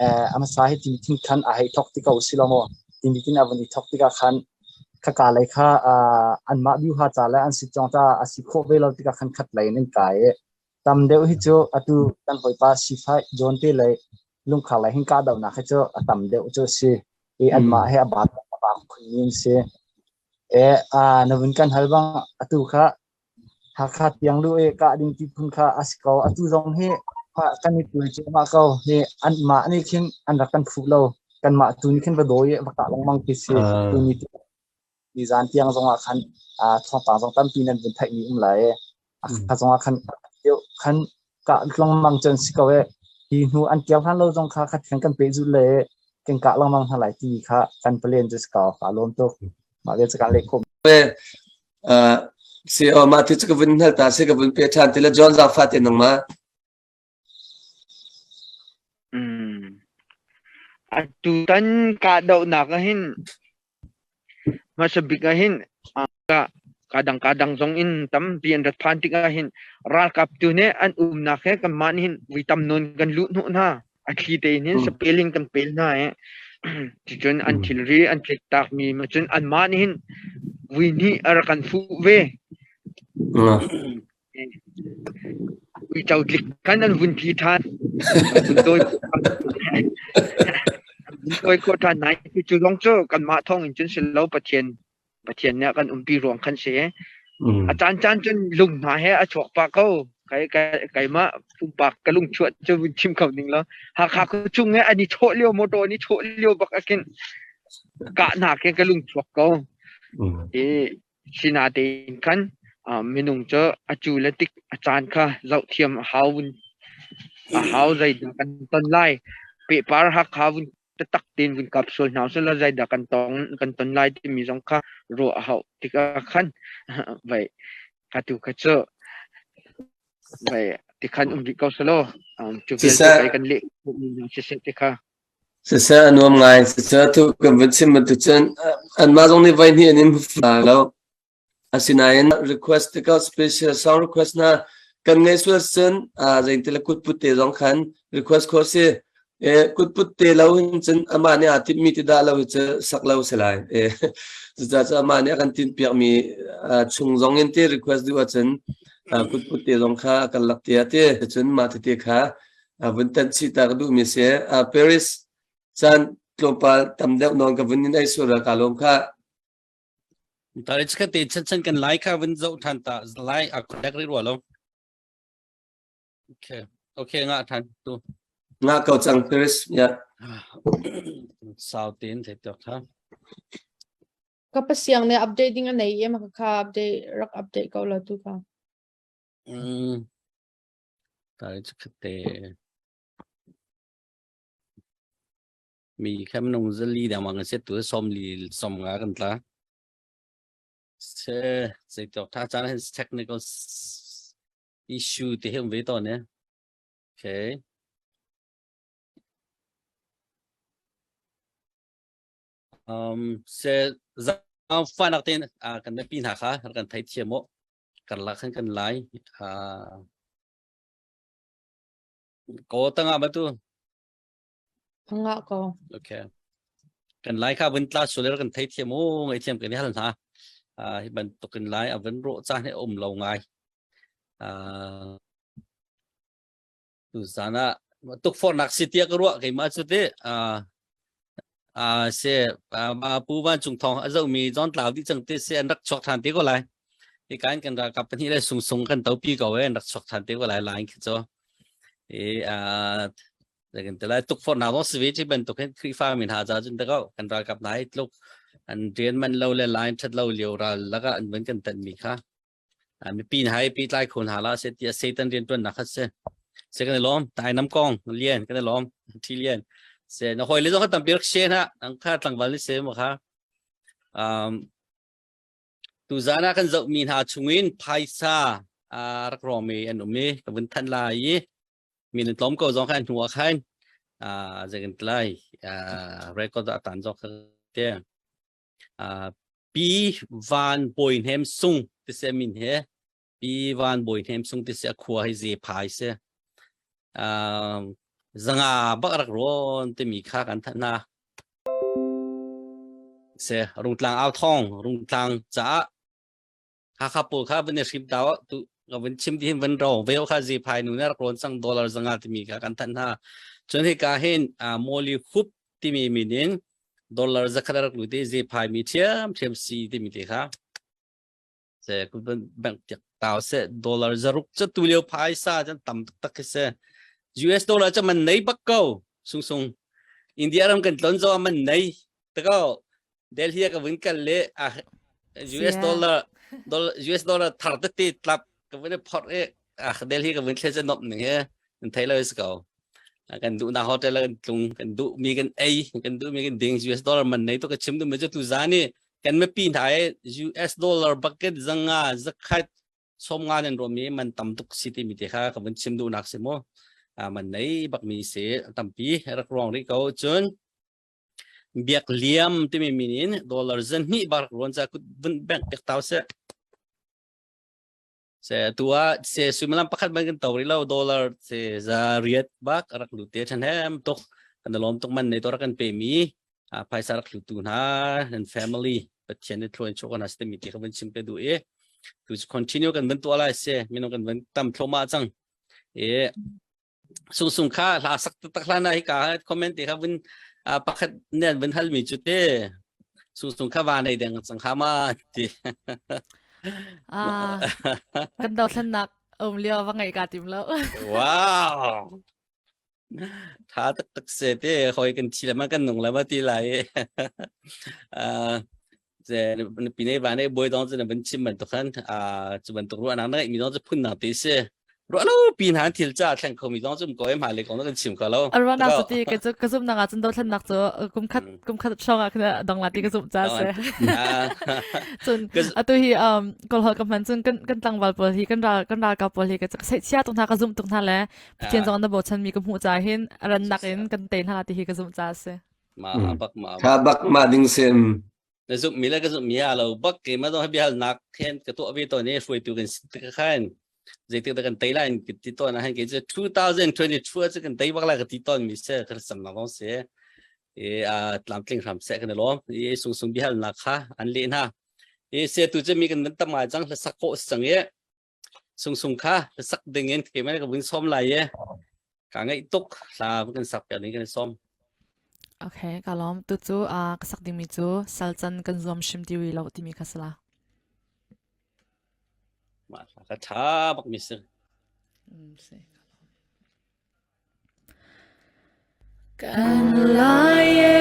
Eh a hmasa hi ti thin khan a hei thok ti ko si lo maw. Ti tin a vun i thok tikah khan khaka lei kha anmah biuha ca le an sit cong ca a si khawh ve lo tikah khan khat lei in an kai i tam deuh hi cu atu kan hawipa Sifai John te lei lungkhar lei hin kahdohnak hi cu a tam deuh cu a si i anmah he a ba a ba khunmi an si. E na vun kan hal bang atu kha Hakha tiang lu i kah ding ti phun kha a si ko. Atu zong hi kan i tuai cuahmah ko. Hi anmah nih khin an rak kan fuh lo. Kanmah tu nih khin va dawi i va kah lengmang ti si. Tu ni ni zan tiang zong ah khan thawngpang zong tampi nan vun theihmi um lai. A zong ah khan khan kah lengmang cun si ko e. Hi hnu an kir hlan lo zong kha khat khan kan pehzulh le kan kah lengmang hna lai ti kha kan plan cu si ko. Ka lawm tuk. Mah vial cu kan leh khawh. Si aw mah ti cu ka vun hngal ta si ka vun pe ṭhan ti le John zaangfah te nangmah. Atutan kahdohnak ah hin hmasa bik ah hin kadang kadang zong in tampi an rat phan tikah hin ralkap tu nih an umnak he kanmah nih hin vui tam nawn kan luh hnawh hna. A thli tein hin sapel in kan pel hna i cucun an thilri an tliktakmi ma cun anmah nih hin vui hnih a rak kan fuh ve. Uico tlik khan an vun thi ṭhan. An vun tawi an vun tawi khawh ṭhan nain cu zong cu kanmah thawng in cun si lo Pathian Pathian nih a kan umpi ruang khan si. A caan caan cun lung hna he a chuak pah ko. Kai keimah pumpak ka lung chuah cu vun chim kho ning lo. Hakha khuachung he an i chawh lio motor an i chawh lio bak akin kah hna khi ka lung chuak ko. I sinatein khan minung cu a cu le tik a caan kha zoh thiam a hau vun a hau zeidah kan ton lai pehpar Hakha vun taktak tein vun kap sual hna usih zeidah kan tong kan ton lai timi zong kha ruah a hauh tikah khan vai ka tu kha cu vai tikhan um rih ko selaw cu vialte kai kan leh siseh ti kha Siseh a nuam ngai. Siseh tu kan vun chim bantuk cun anmah zong nih voi hnih an in hmu lo. Asinain request tikah special song request hna kan ngei sual cun zeiti le kutput te zong khan request khawh si. E, kutput te lo hin cun amah nih aa timhmi ti dah lo hi cu sak lo si lai. E, cucaah cu amah nih a kan tinhpiakmi chung zong in ti request duh ahcun kutput te zong kha a kan lak tia ti. Cun mah tete kha vun tanh chih ta ka duhmi si. Paris caan tlawmpal tam deuh nawn ka vun in ei sual ka lawm kha. Tari ka te chan chan kan lai kha vun zoh than ta lai a connect ri rua lo. Okay. Okay nga than tu. Nga ko chang Paris ya. Sau tin the tok tha. Ka pasiang ne update ding a nei em ka kha update rak update ko la tu ka. Mm. Tari chakte. Mi kha minung zali dengmang kan si tu 40 50 kan tla. Se zeitok tha caan hin technical issue te hi um ve tawn ne. Okay. Um, se zaangfahnak tein kan biapi hna kha kan theithiam u. Karlak khan kan lai. Ko tangah ba tu? Tangah ko. Okay. Kan lai kha vun tla sual kan theithiam u, ngaithiam kan i hal hna. Hi bantuk in lai a vun rawh caan hi um lo ngai. Tuzan ah tukforhnak si tiah ka ruah keimah cu ti se pu Van Cung Thawng a zohmi John Tlau dih cang ti se an rak chuak than te ko lai. Hi kan kan ralkap pahnih le sung sung kan topi ko e an rak chuak than te ko lai lai khi cu. I kan te lai tukforhnak zong si ve ti bantuk hin Khrihfa mi hna ca cun te ko kan ralkap hna hi tluk an rian man lo le line that lo lio ral lakah an van kan tan mi kha mipi hna hi pi tlai kho hna la se tiah Satan rian tuannak kha si se kan i lawm tai nam kong lian kan i lawm thi lian se na hoi le zong kha tampi rak she na ang kha tlangval ni se mo kha um tu zan ah kan zoh mi hna chungin phaisa rak rawng mi an um i ka vun than lai i mi nan tlawm ko zong khan hnu ah khan zeikan tlai record a tan zong kha te Pi Van Bawi Hnem Sung ti si a min hi. Pi Van Bawi Hnem Sung ti si a khua hi Zephai si. Zanga bak rak rawn timi kha kan thanh hna. Se Rungtlang au thong Rungtlang caah Hakha pawl kha van i hrim ta tu ka vun chim ti hin van ro veo kha Zephai nu ne rak rawn cang dollar zanga timi kha kan thanh hna. Cun hika hin Molly Hup timi min in dollar zakhat rak lut i zephai mi ṭhiam ṭhiam si timi te kha se bank tiak tau se dollar zaruk cu tu lio phaisa cun tam tak khi se US dollar cu man nei bak ko sung sung India ram kan tlon zo man nei tako Delhi ka vun kal le US dollar dollar US dollar thar te te tlap ka vun phor e Delhi ka vun thle cha nop ning he thei lo is ko kan duh na hotel kan tlung kan duh mi kan ei kan duh mi kan ding US dollar man nei to ka chim du me tu zani kan me pi hna US dollar bucket zanga zakhat 50 nan ro mi man tam tuk si ti mi te kha ka vun chim du nak si mo man nei bak mi se tampi rak ruang ri ko cun biak liam timi min in dollar zan hnih bar ruan cha kut vun bank pek tau se Se tu ah se suimilam pakhat man kan to rih lo dollar se za riat bak rak lut te than hem tuk kan lawm tuk man nei to rak kan pe mi phaisa rak hlutu hna nan family Pathian nih thluan chuak na mi ti ka van chim pe du i tu continue kan van tuah lai se minung kan van tam thloma cang e Sung sung kha hla sak taktak hlan ah hika comment te kha vun pakhat nen vun hal mi cu te sung sung kha va nei deng cang kha ma ti. Ah, kan dothlennak um lio va ngai ka tim lo. Wow. Tha tak tak se te hoi kan thi le ma kan nung le ma ti lai. Pine van e boi dong cu na van chim bantuk khan cu bantuk ruahnak na ngeihmi zong cu phun dang ti si ruah lo pi hna thil ca thleng khomi zong cu um ko em hmailei kong na kan chim kho lo Ruahnak cu ti ka cu ka zumh nak ah cun dothlennak cu kum khat kum khat hrawng ah khin dong la ti ka zumh ca si cun atu hi um kawlhol ka hman cun kan kan tlangval pawl hi kan ral kan ralkap pawl hi ka sei chia tuk hna ka zumh tuk hna le Pathian zong na bochan mi ka hmuh ca hin ran nak in kan te hna ti hi ka zumh ca si ma bak ma Tha bak ma ding sim. Na zumh mi le ka zumh mi a lo bak ke ma dong bia nak khen ka tuah ve to ne hruaitu kan si te khan zeitik dah kan tei lai kan ti tawn ah ke cu 2022 cu kan tei bak lai ka ti tawn mi se ka sam na kong se e a tlamtling hram se kan lom e sung sung bihal nak kha an le na e se tu che mi kan tam ngai chang sak ko sang e Sung sung kha sak ding in keimah ka vun sawm lai i ka ngaih tuk hla kan sak piak ding kan sawm. Okay, ka lawm. Tu cu ka sak dingmi cu salcan kan zuam hrim ti rih lo timi kha sala. Mah hla ka ṭha bak mi si. Si. Kan lai e,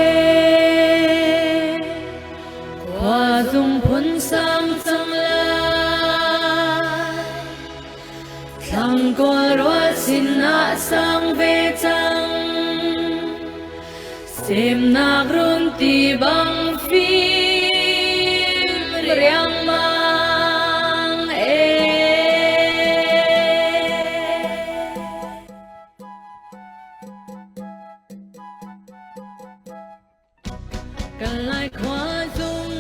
khua zung phun sang cang lai. Thlang kawl rual sin ah sang ve cang. Semnak run ti bang fim riangmang e. Kan lai khua zung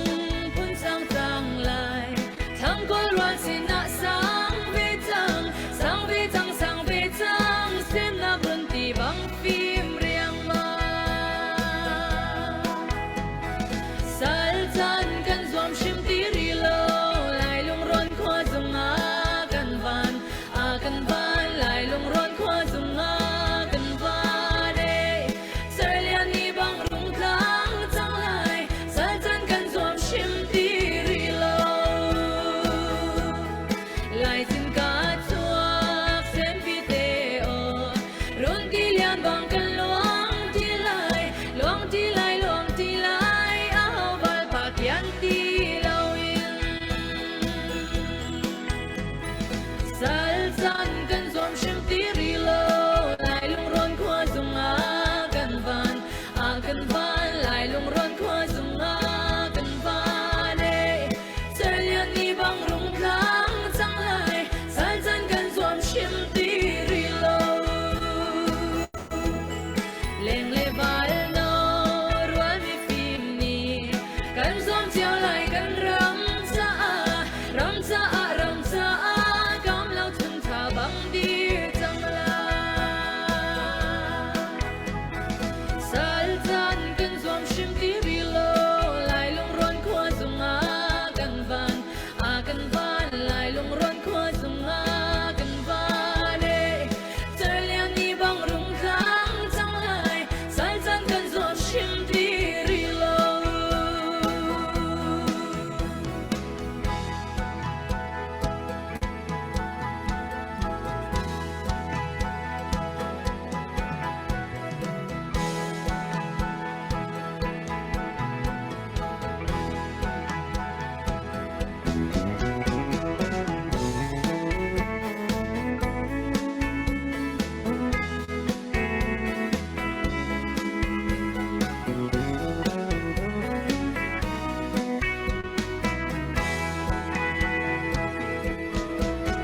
phun sang cang lai thang kawl rual sinah sang ve cang sang ve cang sang ve cang semnak run ti bang fim riangmang sal chan kan zuam hrim ti ri lo lai lungrawn khua zung ah kan van a kan van lai lungrawn khua zung ah kan van e Serlian ni bang rung tlang cang lai sal chan kan zuam hrim ti ri lo lai cin ka chuak senpi te o run ti lian bang kan luang ti lai luang ti lai luang ti lai a ho bal pa kian ti lo in Sal caan kan zuam hrim ti ri lo lai lungrawn khua zung ah kan van ah kan van lai lungrawn khua zung ah kan van e Cerlian ni bang rung tlang cang lai sal caan kan zuam hrim ti ri lo Leng le val no rual mi fim ni kan zuam cio lai kan ram caah ram caah ram caah kam lo chun tha bang dir cang la sal caan kan zuam hrim ti ri lo lai lungrawn khua zung ah kan van a kan van lai lungrawn khua zung ah kan van e Cerlian ni bang rung tlang cang lai sal caan kan zuam hrim ti ri lo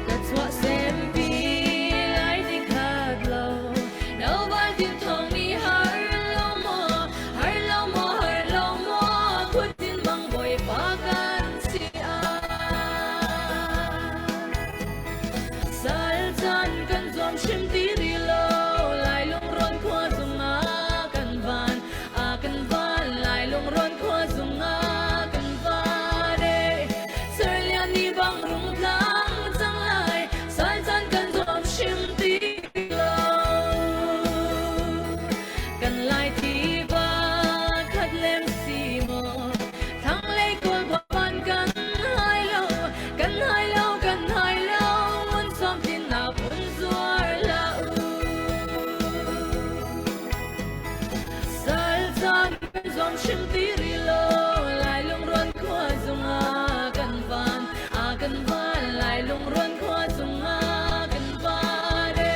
Ka chuah sempi lai ti khat lo no bal tin thong ni har lo maw har lo maw har lo maw khutin bang bawipa kan si a Sal caan kan zuam hrim ti ri lo lai lungrawn khua zung ah kan van a kan van lai lungrawn khua zung ah kan van e Serlian ni bang rung tlang cang lai sal caan kan zuam hrim ti lo kan lai tiva khat lem si maw Thanglei kawl van kan hai lo kan hai lo kan hai lo un som tin na un zuar la u sal chan kan zong hrim ti ri lo lai lungruan khua zung ah kan van a kan van lai lungruan khua zung ah kan van e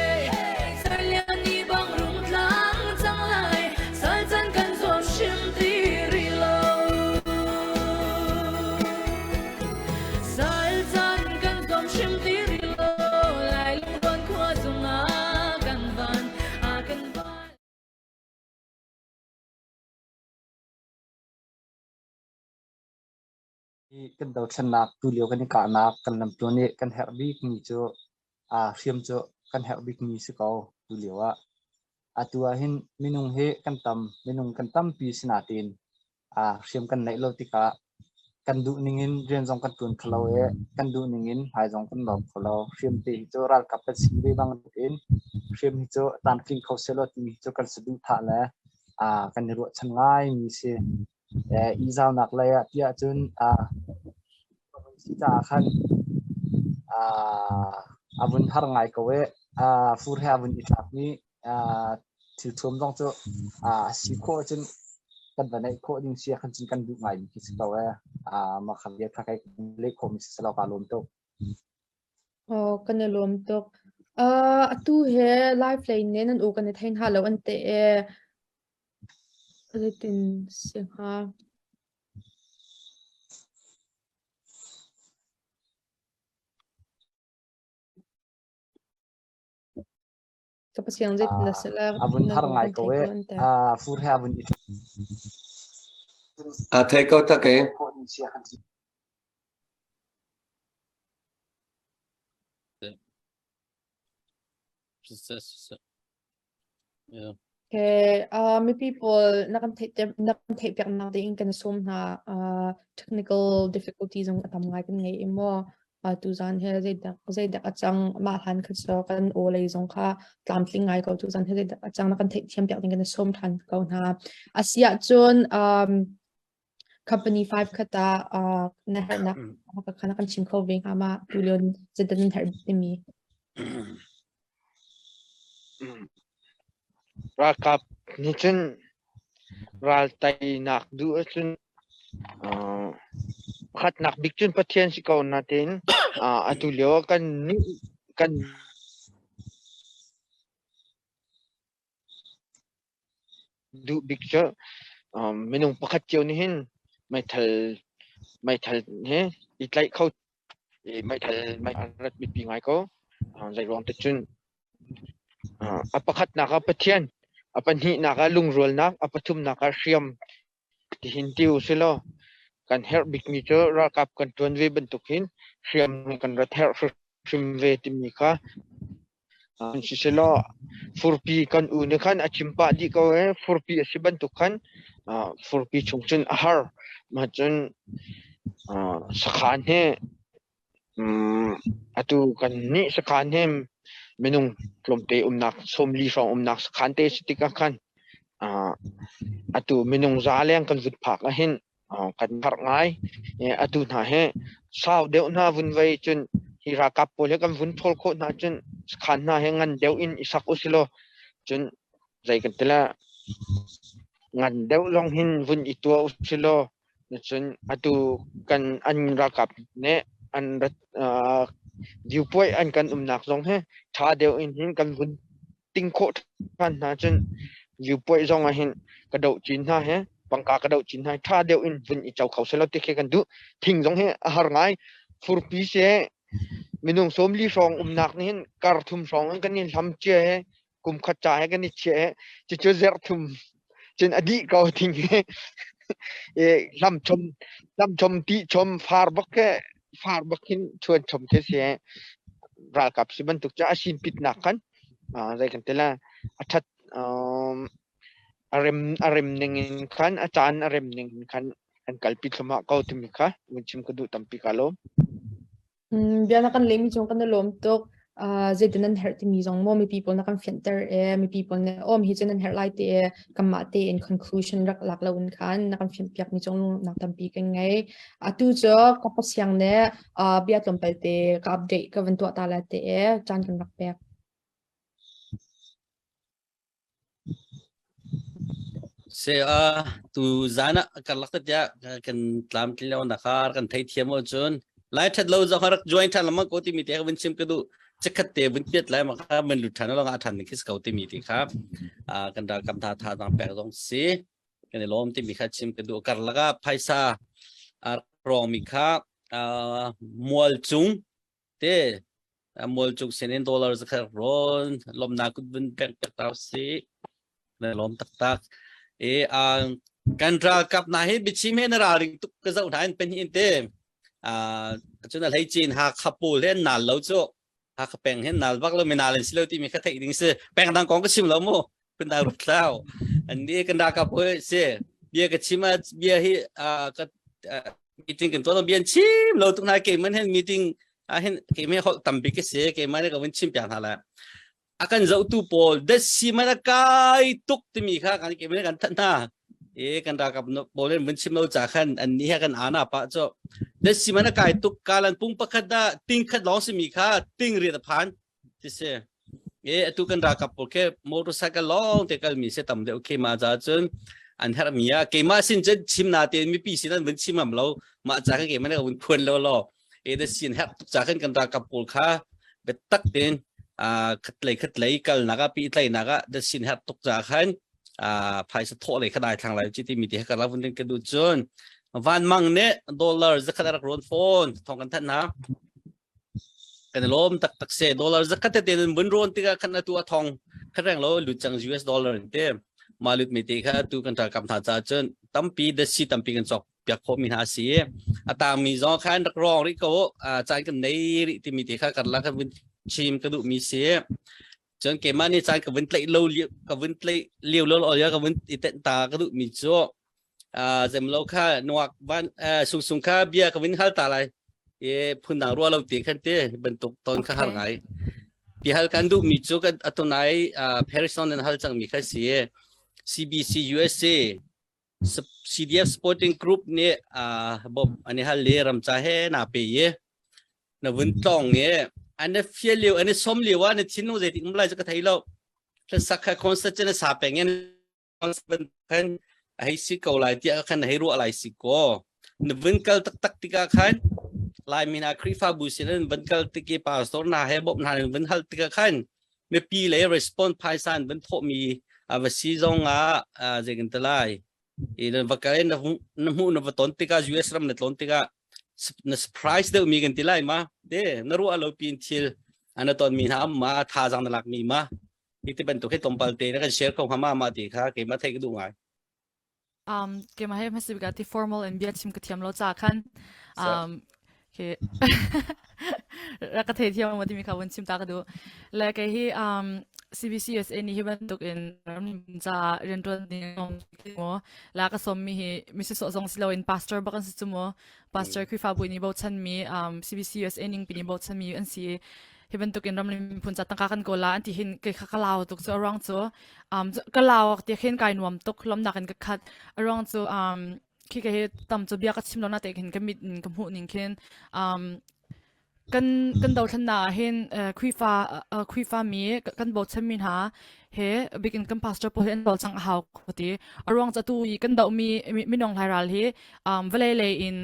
Sarlian ni bang rung tlang cang lai sal chan kan zuam hrim ti ri lo Sal chan kan zuam hrim ti ri lo lai lungruan khua zung ah kan van a kan van Hi kan dothlennak tulio kan i kahnak kan lamtluan i kan herh bikmi cu hriam cu kan herh bikmi si ko tulio ah. Atu ahhin minung hi kan tam, minung kan tampi si nain hriam kan neih lo tikah kan duh ningin rian zong kan ṭuan kho lo i kan duh ningin hmai zong kan lawm kho lo. Hriam te hi cu ralkap kan si ve bantukin hriam hi cu tlamtling kho sehlaw timi cu kan saduhthah le kan i ruahchan ngaimi si. Ihzaunak lei ah tiah cun si caah khan a vun har ngai ko i fur he a vun i tlak i thilthuam zong cu a si khawh ahcun kan va neih khawh ding si ah khan cun kan duh ngaimi khi si ko ee. Mah kha vial kha kai leh khawhmi si selaw kaa lawm tuk. Oh, kan i lawm tuk. Atu he live lei ne nan u kan i thei hna lo an te e. Zeitin si hnga? Ka pasiang zeitin dah si le A vun har ngai ko e. Fur he a vun i A thei ko tak e. Okay, mipi pawl na kan theih na kan theih piak nak ding kan sawm hna. Technical difficulty zong a tam ngai kan ngei i maw. Tuzan he zeidak zeidak a cang mah hlan kha cu kan aw lei zong kha tlamtling ngai ko tuzan he zeidak a cang na kan theih thiam piak ding kan sawm than ko hna. Asiah cun company 5 khat ah na herhnak kha na kan chim kho ve hnga ma tu lio zeidah nan herh timi. Ralkap nih cun ral teinak duh ahcun pakhatnak bik cun Pathian si ko natein atu lio ah kan nih kan duh bik cu minung pakhat cio nih hin meithal meithal he i tlaih kho i meithal a rat biapi ngai ko. Zeiruang te cun a pakhatnak ah Pathian, a pahnihnak ah lungrualnak, a pathumnak ah hriam tihin ti usilaw kan herh bikmi cu ralkap kan ṭuan ve bantuk hin hriam kan rat herh hrim ve timi kha Siselaw furpi kan u nih khan a chim pah dih ko i furpi a si bantuk khan furpi chung cun a har. Mah cun sakhan hi atu kan nih sakhan hi minung tlawmte umnak 40 hrawng umnak sakhan te si tikah khan atu minung za leng kan vun phak ahhin kan harh ngai. Atu hna hi sau deuh hna vun vei cun hi ralkap pawl hi kan vun ṭhawl khawh hna cun sakhan hna hi ngan deuh in i sak usilaw cun zei kan ti la ngan deuh zong hin vun i tuah usilaw cun atu kan an ralkap nih an rat viewpoint an kan umnak zong hi ṭha deuh in hin kan vun ting khawh ṭhan hna cun viewpoint zong ah hin ka doh chin hna he pangka ka doh chin hna ṭha deuh in vun i co kho selaw ti khi kan duh. Thing zong hi a har ngai. Furpi se minung 40 hrawng umnak nih hin kar thum hrawng in kan i hlam cia he kum khat ca he kan i chia he cucu zerh thum cun a dih ko thing hi e hlam chom hlam chom ti chom far bak ke far bak hin chuan chom te se ralkap si bantuk ca a sin pit nak khan zei kan ti la a that a rem a rem ning in khan a caan a rem ning in khan an kalpi thlumah ko timi kha vun chim ka duh tampi ka lawm. Bia na kan lehmi cung kan i lawm tuk. Zeitin nan herh timi zong maw mipi pawl na kan fianhter i mipi pawl nih awm hi cu nan herh lai ti i kanmah tein conclusion rak lak loin khan na kan fianhpiakmi cung lungnak tampi kan ngei. Atu cu ka pasiang nih bia tlawmpal te ka update ka van tuah ta lai ti i caan kan rak pek. Se a tu zan ah karlak te tiah kan tlam tlin lo na kha kan thei thiam o cun lai that lo zong rak join than lama ko ti mi te ka vun chim ka du chakhat te vun piat lai ma kha man lut than lo nga than ni khis ko ti mi ti kha a kan ral kam tha tha dang pek zong si kan i lawm ti mi kha chim ka du karlak ah phaisa a rong mi kha mual cung te mual cung sin in dollar zakhat rawn lomnak kut vun pek tak tau si na lom taktak e a kan ralkap na hi bichim he na ralring tuk ka zoh hna in pen hin te a cun a hlei chin ha khapu le nal lo chu ha kha peng hin nal bak lo mi nal in si lo ti mi kha theih ding si peng dang kong ka chim lo mu kun dang rut tlau an ni kan ralkap hoi si bia ka chim a bia hi ka meeting kan tuah bia chim lo tuk na ke man hen meeting ah hin ke me hol tam bik si ke man ka vun chim piak hna la a kan zohtu pawl dat si man a kai tuk timi kha kan ke man kan that hna e kan ralkap pawl in vun chim lo cha khan an ni he kan ana pa cho dat si man a kai tuk kalan pung pakhat da ting khat long simi kha ting riat a phan ti si e atu kan ralkap pawl ke motorcycle lawng te kal mi se tam deuh ke ma za cun an herh mi a keimah sin cun chim na te mipi sin an vun chim am lo mah ca kan keimah ne vun phuan lo lo e da sin herh tuk ca kan kan ralkap pawl kha biatak tein a khatlei khatlei kal nak ah pi tlai nak ah da sin herh tuk ca khan. phaisa thawh lei kha dai thlang lai chi ti mi ti ka la vun ka du cun van mang ne dollar zakhat rak ron phone thong kan than na kan lom tak tak se dollar zakhat te te vun ron tika khan atu a thong kha reng lo lut chang US dollar te ma lut mi te kha tu kan ta kam tha cha chun tampi da si tampi kan chok piak kho mi hna si a tang mi zong khan rak rong ri ko caan kan nei ri ti mi te kha kan la kan vun chim ka duh mi si Cun keimah nih caan ka vun tlaih lo lio ka vun tlaih lio lo lo ka vun i tenh ta ka duh mi cu uh, zemlo kha nuak van uh, sung sung kha bia ka vun hal ta lai e phun dang rua lo ti khan te bantuk ton kha har ngai pi hal kan duh mi cu kan atunai uh, Paris on hal chang mi kha si CBC USA CDF Sporting Group nih uh, bom ani hal le ramcha he na pe ye na vun tlong ye an fial liu an som liu wa na thinlung zei tik um lai chu ka thei lo hlasak kha concert chen sa peng en khan hei si ko lai tia khan hei ruah lai si ko na vun kal tak tak tika khan lai mina Khrifabu sin an vun kal tiki pastor na he bom na vun hal tika khan mipi le response phaisan vun tho mi ava si zong ah zeikin talai i na va kal na na hmu na va ton tikah US ram na tlon tikah na surprise deuh mi kan ti lai ma te na ruah lo pin thil ana ton mi hna ma tha jang na lak mi ma hi ti bantuk he tompal te na kan share ko hama ma ti kha ke ma thei ka du ngai Um, ke ma he hmasi bika ti formal in bia chim ka thiam lo cha khan um ke rak ka thei thiam ma ti mi kha won chim ta ka du le ke hi um CBCUSA nih hi bantuk in ram ca riantuan ding mo la ka som mi hi misi so zong silo in pastor bak an si chu mo pastor Khrihfabu nih bochan mi um CBCUSA ning pi nih bochan mi an si hi bantuk in ramlim phun cha tangka kan kola an ti hin ke kha ka lau tuk chu arang chu um ka lau ti khin kai nuam tuk lom nak in ka khat arang chu um khi ka hi tam chu bia ka chim lo na te khin ka mit ka hmuh ning khin um Kan kan dothlennak ah hin Khrihfa Khrihfa mi kan bochan mi hna he bikin kan pastor pawl hi an cawlcangh a hau ka ti. A ruang cu atu i kan dohmi minung hlai ral hi vawlei lei in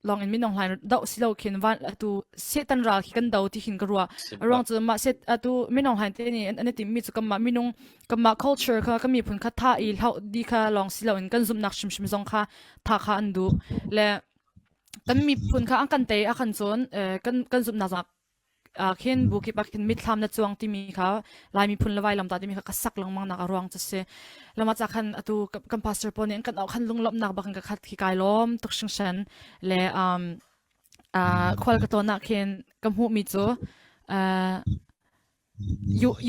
lawng in minung hlai doh si lo khin van atu Satan ral khi kan do ti khin ka ruah. A ruang cu mah set atu minung hlai te nih an i timhmi cu kanmah minung kanmah culture kha kan miphun kha thah i hloh di kha lawng si loin kan zumhnak hrimhrim zong kha thah kha an duh. Le kan miphun kha an kan tei a kan cawn kan kan zumhnak zong ah khin bu kip ah khin mitthlam na chuang timi kha Lai miphun le vailam ta timi kha ka sak lengmang nak a ruang cu si lama cha khan atu kan pastor pawl nih an kan au khan lunglawmhnak bak in ka khat khi kai lawm tuk hringhran le um khual ka tawn ah khin ka hmuh mi cu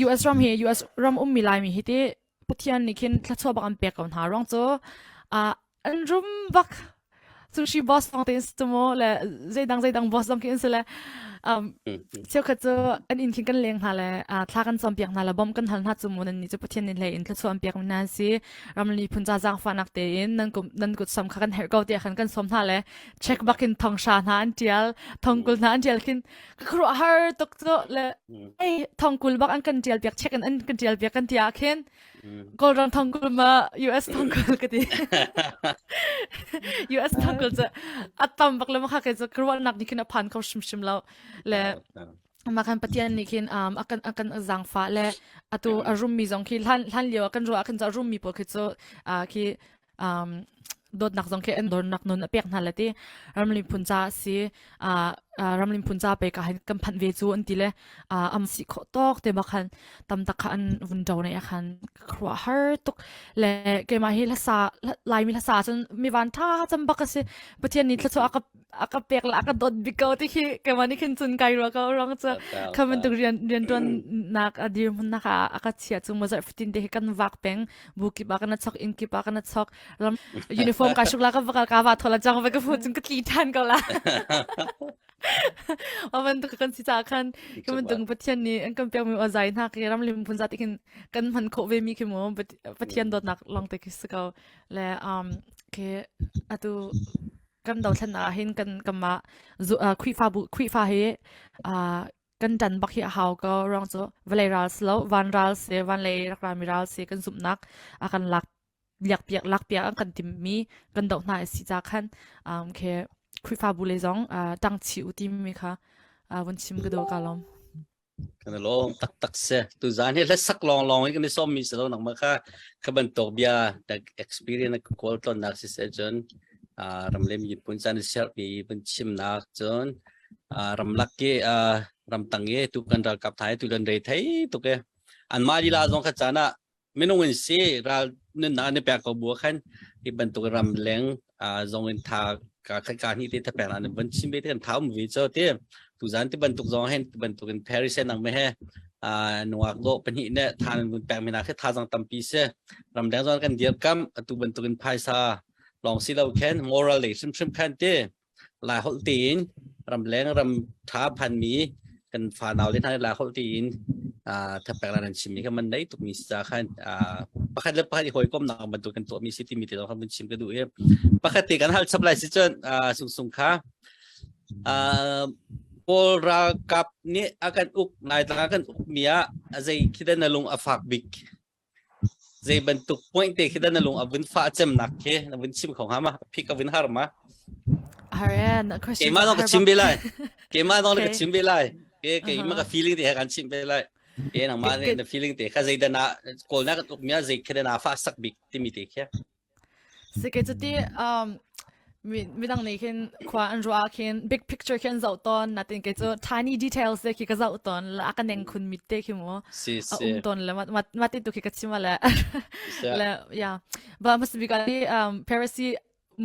US ram hi US ram ummi Laimi hi ti Pathian nih khin thluachuah bak an pek ko hna ruang cu uh, an rum bak sushi boss lawng te in mu le zeidang zeidang boss zong khi in si le um, cheukhat cu an inn khin kan leng hna le uh, thla kan cawmpiak hna le bom kan hal hna cu mu nan nih cu Pathian nih hlei in thluachuah an pek mi hna si ramli phun ca zaangfahnak tein nan kum nan kut sam kha kan herh ko tiah khan kan sawm hna le check bak in thong hra hna an tial thongkul hna an tial khin ka khuaruahhar tuk cu le ei thongkul bak an kan tial piak check in an kan tial piak kan ti ah khin Kawlram thongkul ma US thongkul ka ti US thongkul cu a tam bak le ma kha ke cu ruahnak nih khin a phan kho hrimhrim lo le ma khan Pathian nih khin um akan akan zangfa le atu a rum mi zong khi hlan hlan lio ah kan ruah khan cu a rum mi pawl khi cu khi um, dawtnak zong khi an dornak nun a pek hna le ti ramlim phun ca si uh, ramlim phun ca pe ka hin kan phanh ve cu an ti le uh, am si kho tok te ba khan tam tak kha an vun do ne khan khruah har tuk le keimah hi hlasa laimi hlasa cun mi van tha cham bak si pathian ni thla chu aka aka pek la aka dot bik ko ti khi keimah ni khin cun kai ro ko rong chu khaman tuk rian rian tuan nak a dir mun nak aka chia chu mo zar fitin te hi kan vak peng bu kip ah kan chok inn kip ah kan chok ram uniform ka shuk la ka ka ka va thola chang va ka fu chung ka tli than ko la aman tu kan si cha khan kan tung pathian ni an kan pek mi ozai na ke ram lim phun zat khin kan man kho ve mi khi mo pathian dot nak long te ki ko le um ke atu kan do thlan ah hin kan kama Khrihfa bu Khrihfa hi kan ṭan bak hi a hau ko ruang cu vawlei ral si lo van ral si van lei rak rami ral si kan zumhnak a kan lak liak piak lak piak an kan timmi kan doh hna si ca khan um ke Khrihfabu le zong uh, ṭang chi u timi kha uh, vun chim ka do ka lom. Kan i lawm taktak si. Tuzaan hi hlasak lawnglawng in kan i sawmmi si lo nangmah kha kha bantuk bia experience na kawl tlonnak siseh cun ramlem miphun caan i sermi vun chimnak cun ramlak i ramtang i tu kan ralkap thai tu lan rei thei tuk e anmah lila zong kha caan ah minung in si ral nunnak an i pek ko bu khan hi bantuk ram leng zong in tha ka khat ka hnih te thapek na van chim ve te kan thau ve cho te tu zan ti bantuk zong hen ti bantuk in Paris nang me he nuak do pahnih ne than vun pek mina khe tha zang tampi se ram dang zong kan dir kam atu bantuk in phaisa long si lo khen moral le hrim hrim khan te Lai holh tiin ramleng ram ṭha phanmi kan fanau le hna nih Lai holh tiin thapek lan an chimmi kha man nei tukmi si ca khan pakhat le pakhat i hawikomnak bantuk kan tuahmi si timi te zong kha vun chim ka duh i pakhat te kan hal chap lai si cun sungsung kha Kawl ralkap nih a kan uk Laitlang a kan ukmi ah zei khi dah na lung a fak bik? Zei bantuk point te khi dah na lung a vun fah cemnak khi na vun chim kho hnga ma? Phik a vun har ma? Haren, question Keimah zong ka chim ve lai. Keimah zong ka Okay. chim ve lai. Ke keimah ka Uh-huh. feeling te he kan chim ve lai. Ke nangmah Ke- ke- na feeling te kha zei dah na kawl na kan uk mi ah zei khi dah na fah sak bik timi te khi. Si kei cu ti um, mi midang nih khin khua an ruah ah khin big picture khi an zoh tawn natin kei cu tiny details te khi ka zoh tawn la a ka neng khun mit te khi mu Si a si. um tawn le ma ma ma ti tu khi ka chim le Si. le yeah ba mas bik ah um Paris hi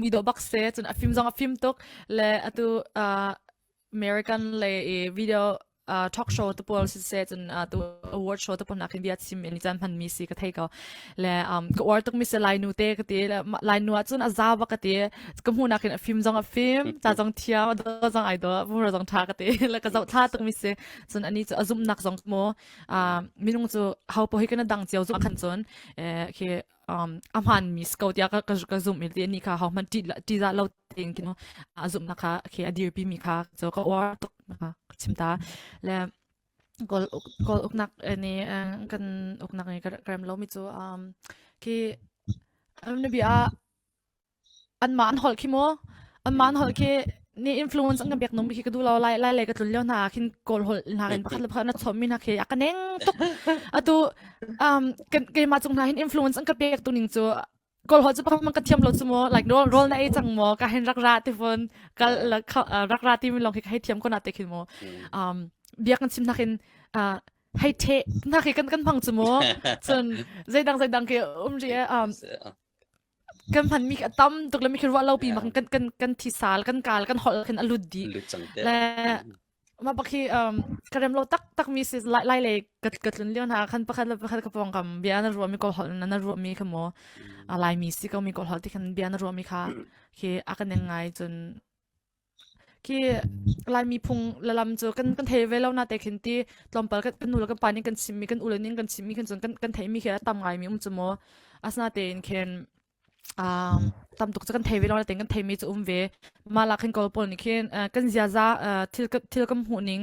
mi do bak se cun a film zong a film tuk le atu uh, American le i video uh, talk show te pawl siseh cun uh, tu award show te pawl nak hin bia chim in caan hman mi si ka thei ko le um ka uar tuk mi si lai nu te ka ti le lai nu ah cun a za bak ka ti ka hmu nak in a film zong a film ca zong thiam a do zong ai do pumra zong tha ka ti le ka zoh thla tuk mi si cun ani cu a zum nak zong mo uh, minung cu ho po hi kana dang cio zu khan cun eh khi um a hmaan mi si ko tiah ka ka ka zumh i ti ni kha ho hmanh ṭih ṭihzah lo tein khin a zumhnak kha khi a dirpi mi kha cu ka uar tuk kha ka chim ta le kawl kawl uknak nih kan uknak nih ka rem lo mi cu um khi na bia anmah an holh khi maw anmah an holh khi ni influence an kan pek nung khi ka duh lo lai lai lei ka tlun lio hna khin kawl holh hna in pakhat le pakhat na chom mi hna khi a ka neng tuk atu um kan keimah cung hna hin influence an ka pek tu ning cu kawl holh cu pakhat man ka thiam lo cu maw like roll roll na ei cang maw ka hin rak ra ti fon kal rak ra ti mi long khi ka hei thiam ko na te khin maw um biak kan chim nakin uh, hei the na khi kan kan hmang cu maw cun zeidang zeidang khi um ri um kan hmanmi khi a tam tuk le mi khi ruah lo pi mak kan kan kan thisal kan kal kan holh khin a lut dih lut cang te le mah bak hi um ka rem lo tak tak mi si lai lai le ka ka tlun lio hna khan pakhat le pakhat ka pawng kam bia na ruah mi kawl holh na ruah mi kha mo a lai mi si ko mi kawl holh ti khan bia na ruah mi kha khi a ka neng ngai cun Khi Laimi phung le lam cu kan kan thei ve lo na te khin ti tlawmpal kan kan nu le kan pa nih kan chimmi kan u le nih kan chimmi khin cun kan kan theimi khi a tam ngaimi um cu mu. Asinain khin um, tam tuk cu kan thei ve lo na tein kan theimi cu um ve. Mah lak khin kawl pawl nih khin uh, kan ziaza uh, thil thil kan hmuh ning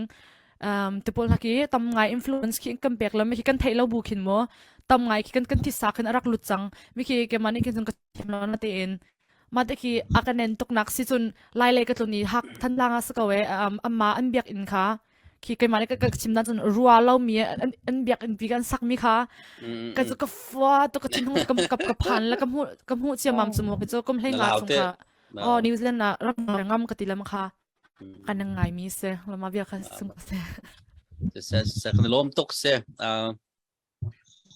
um, ti pawl hna khi tam ngai influence khi kan pek lo mi khi kan theih lo bu khin mu tam ngai khi kan kan thisa khin a rak lut cang mi khi keimah nih khin cun ka thiam lo na tein Mah te khi a ka nen tuknak si cun lai lei ka tlun i hak Thantlang ah si ko e um, amma an biakinn kha khi keimah nih ka, ka chim dan cun rua lomi an, an biakinn pi kan sakmi kha ka cu ka fua tu ka thinhung ka ka ka phan le ka hmuh ka hmuh ciamam cu mu ka cu kum hlei nga chung kha oh New Zealand ah ram ngam ka ti lam kha kan ngai mi se lama bia kha sung se se se kan lom tuk se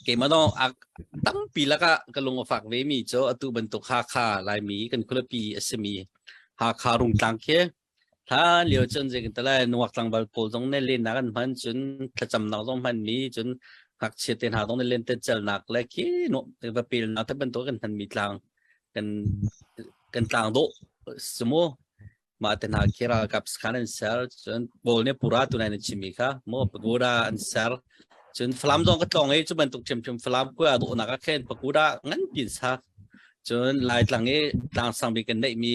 Keimah dong a tampi lakah ka lung a fak vemi cu atu bantuk Hakha Laimi kan khualipi a simi Hakha Rungtlang khi hlan lio cun zei kan ti lai nungak tlangval pawl zong nih lennak an hman cun thlacamnak zong hmanmi cun ngakchia te hna zong nih lentecelnak le khi nuam va pelnak te bantuk kan hmanmi tlang kan kan tlang dawh si mu Mah te hna khi ralkap sakhan an ser cun Kawl nih pura tu nai na chimmi kha maw pagoda an ser cun Falam zong ka tlawng i cu bantuk ṭhiamṭhiam Falam khua a dawhnak ah khin pagoda nganpi an sak cun Laitlang i tlang sang bik kan neihmi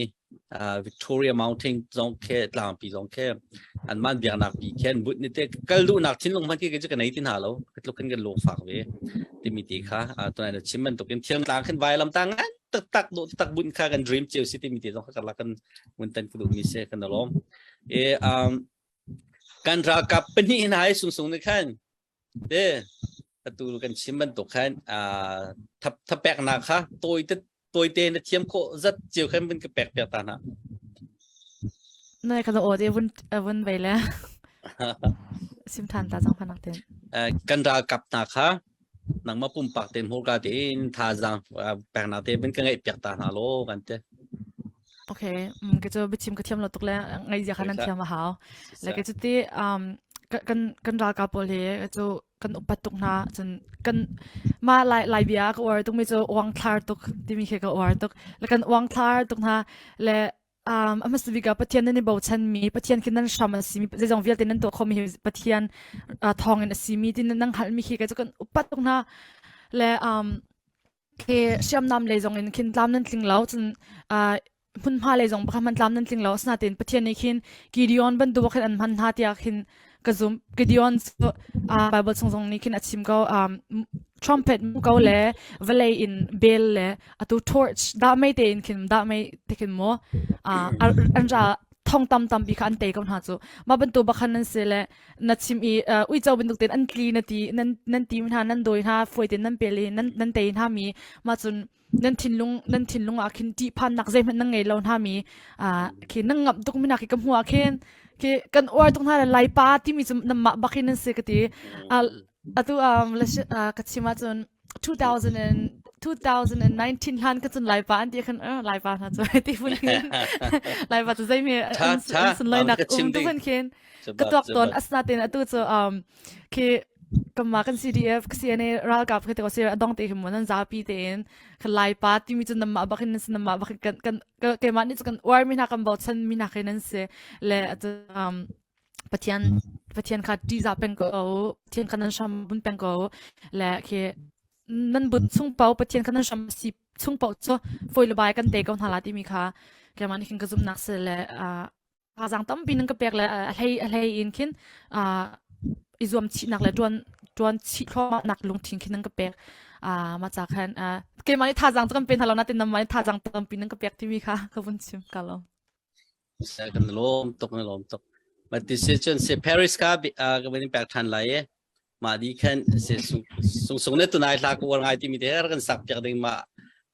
uh, Victoria Mountain zong khi tlangpi zong khi anmah biaknak pi khi an but ni te kal duhnak thinlung hmanh khi cu ka nei ti hna lo ka tluk khin kan lung fak ve timi ti kha uh, tunai na chim bantukin thiang tlang khin vailam tang ngan taktak dawh taktak bunh kha kan dream cio si timi te zong kha karlak kan mun tan ka duhmi si kan lawm e um. Kan ralkap pahnih hna hi sungsung nih khan te atu kan chim bantuk khan thap thapeknak kha tawi te tawi te na thiam khawh zat cio khan vun ka pek piak ta hna. Nai ka aw te vun vun vei le sim than ta cang phanak ten. Kan ralkap hna kha nangmah pumpak tein hmurka tein thazaang peknak te vun ka ngeih piak ta hna law kan ti. Okay, ke cu biachim ka thiam lo tuk le ngaih zia kha nan thiam a hau. Le ke cu ti um kan kan ralkap pawl hi cu kan upat tuk hna cun kan ma lai lai bia ka uar tuk mi cu uangthlar tuk timi khi ka uar tuk le kan uangthlar tuk hna le um a hmasa bik ah Pathian nan i bochan mi Pathian khi nan hram a si mi zeizong vialte nan tuah khomi hi Pathian thawng in a si mi ti nan hngalh mi khi ke cu kan upat tuk hna le um khi hriamnam lei zong in khin tlam nan tling lo cun uh, hmunhma lei zong pakhat hman tlam nan tling lo asinain Pathian nih khin Gideon bantuk khin an hman hna tiah khin ka zum Gideon cu uh, Bible chung zong nih khin a chim ko um, trumpet mu ko le vawlei in bell le atu torch dah mei te in khin dah mei te khin mo uh, an ra thong tam tampi kha an tei ko hna cu mah bantuk bakhan nan si le na chim i uico bantuk ten an tli na ti nan nan ti hna nan dawi hna fuai ten nan pel i nan nan tei hna mi mah cun nan thinlung nan thinlung ah khin ṭih phannak zeihmanh nan ngei lo hna mi khi nan ngamh tuk mi nak khi ka hmuh ah khin khi kan uar tuk hna le laipa timi cu nanmah bak hin nan si ka ti atu um ka chim ahcun 2000 and 2019 hlan ka cun laipa an ti khan laipa hna cu ti phun hin laipa cu zeimi an sunloi nak um tu phun khin ka tuak tawn asinain atu cu um khi kanmah kan CDF ka CNA ralkap khi te ko si adong te khi mo nan zapi tein ka laipa timi cu namah bak in nan si namah bak kan kan keimah nih cu kan uar mi hna kan bochan mi hna khi nan si le atu um Pathian Pathian kha ṭihzah peng ko Pathian kha nan hram bun peng ko le khi nan bun chung paoh Pathian kha nan hram si chung paoh cu fawi le bai kan te ko hna la timi kha keimah nih khin ka zumhnak si le thazaang tampi nan ka pek le a hlei a hlei in khin i zuam chihnak le ṭuan ṭuan chih thluahmahnak lungthin khin nan ka pek mah ca khan keimah nih thazaang cu kan pe hna lo nain nanmah nih thazaang tampi nan ka pek timi kha ka vun chim ka lawm. Kan lawm tuk na lawm tuk. Mati si cun si Paris kha ka van in pek ṭhan lai i mah di khan si sung sung ne tunai hla ka uar ngai timi te kan sak piak ding ma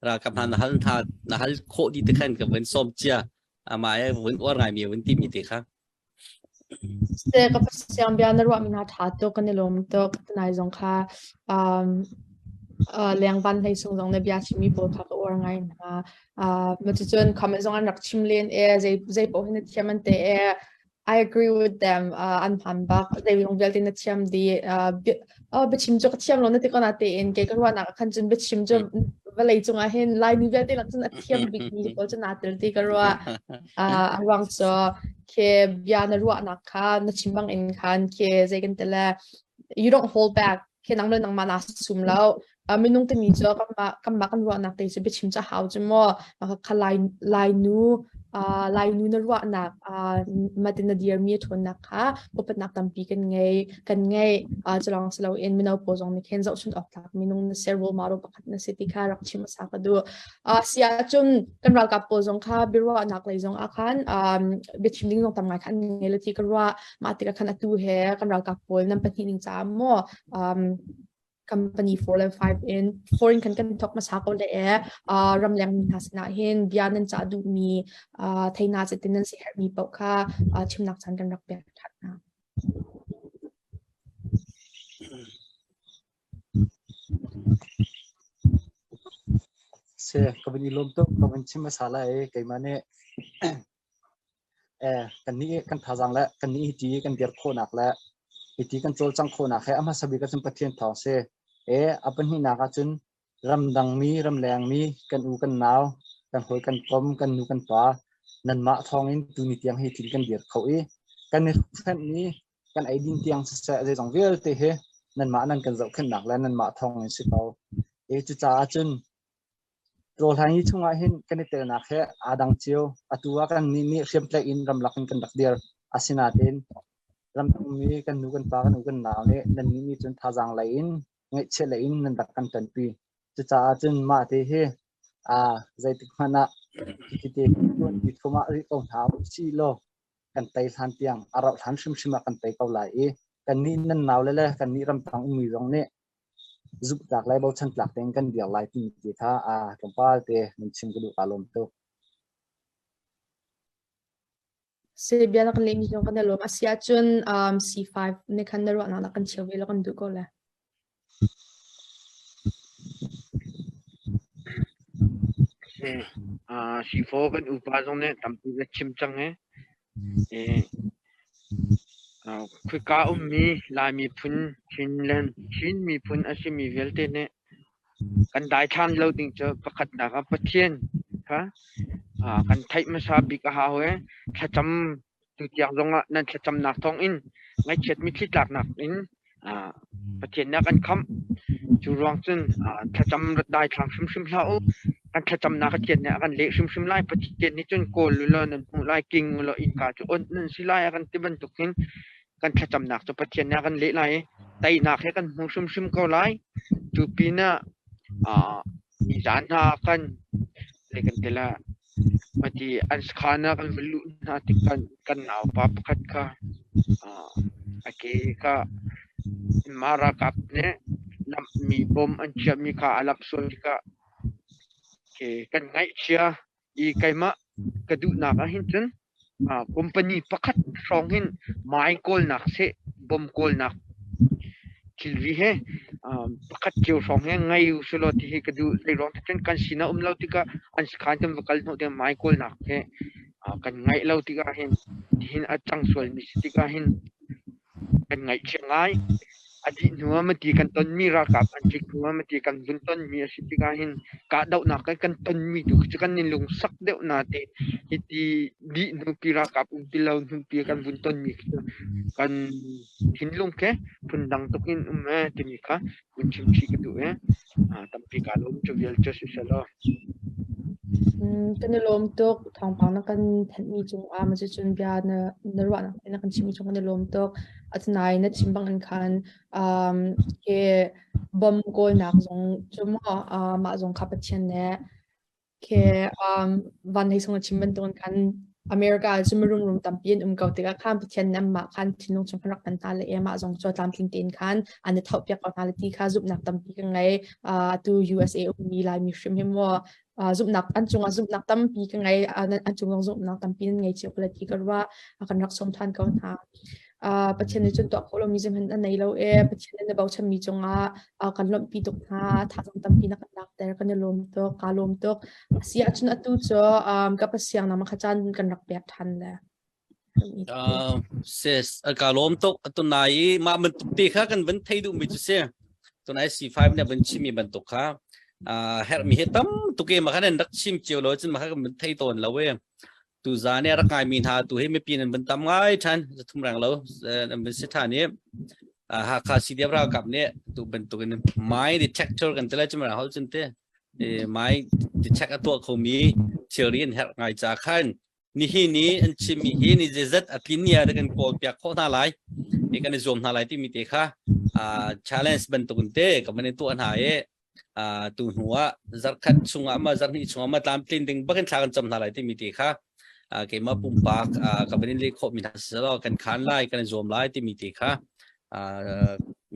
ralkap hna na hal hna na hal khawh di te khan ka van sawm cia amah e vun uar ngai mi vun ti mi te kha. Se ka siang bia na ruah mi na tha tuk kan i lawm tuk tunai zong kha um leng van hlei sung zong na bia chimmi pawl kha ka uar ngai hna. Cucun comment zong an rak chim len e zei zei paoh hi na thiam an te e I agree with them an hman bak zei lung vialte na thiam di biachim cu ka thiam lo na ti ko na tein kei ka ruahnak ah khan cun biachim cu vawlei cungah hin Laimi vialte lak cun a thiam bik mi pawl cu naa tel ti ka ruah a ruang cu khi bia na ruahnak kha na chim bang in khan khi zei kan ti le you don't hold back khi nang le nangmah naa sum lo minung timi cu kanmah kanmah kan ruahnak te cu biachim cu a hau cu maw kha lai lainu lainu na ruahnak matin na dirmi a ṭhawnnak kha upatnak tampi kan ngei kan ngei culawng si loin mino pawl zong nih khin zohchun awk tlak minung na si role model pakhat na si ti kha rak chim hmasa ka duh si ahcun kan ralkap pawl zong kha biaruahnak lei zong ah khan biachim ding zong tam ngai kha an ngei lo ti ka ruah mah tikah khan atu he kan ralkap pawl nan pahnih ning caah maw company 4 le 5 in foreign kan kan thok hmasa ko le e ramleng mi hna sinah hin bia nan cah duhmi theina cetin nan si herhmi paoh kha chimnak caan kan rak pek ṭhan hna. Se ka van i lawm tuk ka van chim hmasa lai keimah nih Kannih kan thazaang le kannih hiti kan dir khawhnak le hiti kan cawlcangh khawhnak he a hmasa bik ahcun Pathian thawng si. A pahnihnak ahcun ramdangmi, ramlengmi, kan u kan nau, kan hawi kan kom, kan nu kan pa, nanmah thawngin tuni tiang hi thil kan dir kho i kan i hrukfenhmi, kan eidin tiang siseh zeizong vialte hi nanmah nan kan zohkhenhnak le nanmah thawngin si ko. Cucaah cun Rawlhai chungah hin kan i telnak he aa dang cio. Atu ah kannih nih hriamtlaih in ramlak in kan rak dir. Asinain ramdangmi kan nu kan pa kan u kan nau nih nannih nih cun thazaang lei in ngaihchiat lei in nan rak kan ṭanpi. Cucaah cun mah te hi aa zeitik hmanh ah cuti te tuanpi thluahmah rih ko hna usih law. kan tei hlan tiang a rauh hlan hrimhrim ah kan tei ko lai i kannih nan naule le kannih ramtang ummi zong nih zumhtlak le bochan tlak tein kan dir lai timi ti kha tlawmpal te nan chim ka duh kaa lawm tuk. Si bia na kan lehmi zong kan i lawm. A si ahcun um, C5 nih khan na ruahnak na kan cheu ve lo kan duh ko le. Uh, C4 kan upa zong nih tampi na chim cang he. Eh, uh, khika ummi Lai miphun Chinland Chin miphun a simi vialte nih Kan daithlan lo ding cu pakhatnak ah Pathian kha kan theih hmasa bik a hau i thlacam tutiang zongah nan thlacamnak thawngin ngaihchiat mitthli tlaknak in Pathian nih a kan khamh. Cu ruang cun thlacam rat daithlang hrimhrim hlah u. Kan thlacamnak Pathian nih a kan leh hrimhrim lai. Pathian nih cun kawl u law nan hmuh lai, king u law innka cu onh nan si lai a kan ti bantuk hin kan thlacamnak cu Pathian nih a kan leh lai i teinak he kan hmu hrimhrim ko lai. Cu pinah uh, nizan hna kan zei kan ti la mati an sakhan ah kan va luh hna tik kan kan naupa pakhat kha uh, a ke kha mah ralkap nih lamhmi bom an chiahmi kha a lamh sual tikah ke kan ngaihchia i keimah ka duhnak ah hin cun company pakhat hrawng hin mine kawlnak seh bom kawlnak thilri he pakhat cio hrawng he ngei u selaw ti hi ka duh. Zeiruang ti cun kan sinah um lo tikah an sakhan kan va kal hnawh tikah mine kawlnak he kan ngaih lo tikah hin tihin a cang sualmi si tikah hin Kan ngaihchia ngai. A dih hnu ah mati kan tonmi ralkap an tlik hnu ah mati kan vun tonmi a si tikah hin kahdohnak kan kan tonmi tu cu kan i lungsak deuh natein hiti dih hnupi ralkap um ti lo hnupi kan vun tonmi khi kan thinlung khi phundang tuk in um ee timi kha vun chim chih ka duh ee. Tampi kaa lawm cu vial cu siselaw. Kan i lawm tuk. Thawngpang na kan thanhmi cungah maw cucun bia na na ruahnak na kan chimmi cung kan i lawm tuk. Asinain na chim bangin khan um, ke bom kawlnak zong cu maw uh, mah zong kha Pathian nih Khi um, van hei sung a chim bantukin khan America cu mirum rum tampi an um ko tikah khan Pathian nih anmah khan thinlung chung khan rak hman hna le amah zong cu tlamtling tein khan an i thohpiak ko hna le ti kha zumhnak tampi ka ngei. Uh, atu USA ummi Laimi hrim hi maw uh, zumhnak an cungah zumhnak tampi ka ngei. Uh, an cung zong zumhnak tampi nan ngei cio ko le ti ka ruah. Uh, kan rak sawm ṭhan ko hna. Uh, Pathian nih cun tuah khawh lomi zeihmanh a nei lo e. Pathian nih na bochanmi cungah uh, kan lawmhpi tuk hna. Thazaang tampi na kan lakter. Kan i lawm tuk. Kaa lawm tuk. Asi ahcun atu cu um, ka pasiang nama kha caan kan rak pek ṭhan le. Uh, sis, ka lawm tuk atu nai i mah bantuk te kha kan van thei duhmi cu si. Tunai C5 nih van chimmi bantuk kha uh, herhmi hi tam tuk e ma khan an rak chim cio lo cun ma kha kan van thei tawn lo e. Tuzaan i a rak ngaimi hna tu hi mipi nan van tam ngai ṭhan zathum reng lo nan van si ṭhan i Hakha CDF ralkap nih tu bantuk in mine detector kan ti lai cu hol cun te mine detect a tuah khomi thilri an herh ngai ca khan nihin ni an chimmi hi ni zeizat a tlin ni ah kan kawl piak khawh hna lai i kan i zuam hna lai timi te kha challenge bantuk in te kan van i tuah hna i tu hnu ah zarkhat chungah ma zarhnih chungah ma tlamtlin ding bakin thla kan cam hna lai timi ti kha keimah pumpak ka van in leh khawh mi hna siselaw kan khan lai kan i zuam lai timi ti kha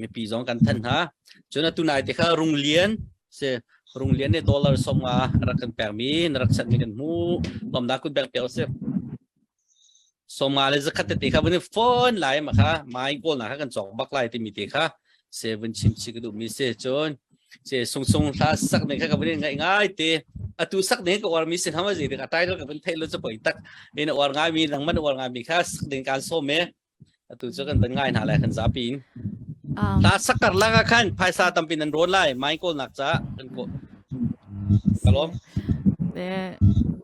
mipi zong kan thanh hna cun atu nai te kha runglian si runglian nih dollar 50 rak kan pek mi na rak sat mi kan hmu lomnak kun pek piak si 50 le zakhat tete kha vun i phone lai ma kha mai kawl na kha kan cawk bak lai timi te kha se vun chim chi ka duh mi se cun se sung sung hla sak ne kha ka vun ngai ngai te atu sak ne ka war mi sin hama zi ka title ka vun thei lo chu poi tak in war ngai mi nang man war ngai mi kha sak ding kan so me atu cu kan van ngai hna lai kan zapi in hla sak kar lak ah khan phaisa tampi nan rawn lai mai kawl nak ca kan ko kalom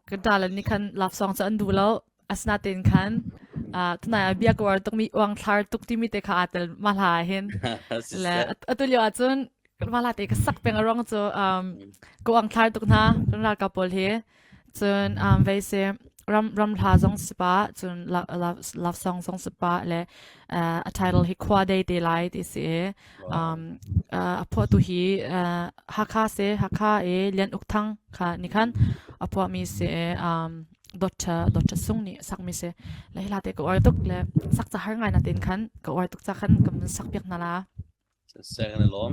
kan ṭalan nih khan love song cu an duh lo asinain khan tunai ah bia ka uar tukmi uangthlar tuk timi te kha aa tel ma hla ah hin le atu lio ahcun mah hla te ka sak peng a ruang cu ka uangthlar tuk hna kan ralkap pawl hi Cun um, vei si ram ram hla zong si pa cun love, love song zong si pa le uh, a title hi khua dei te lai ti si i um, uh, a phuahtu hi uh, Hakha si Hakha i Lian Uk Thang kha ni khan a phuahmi si i um, Dawt Dawt Sung nih sakmi si. Le hi hla te ka uar tuk le sak ca har ngai na tin khan ka uar tuk ca khan ka mun sak piak hna la. Seh kan i lawm.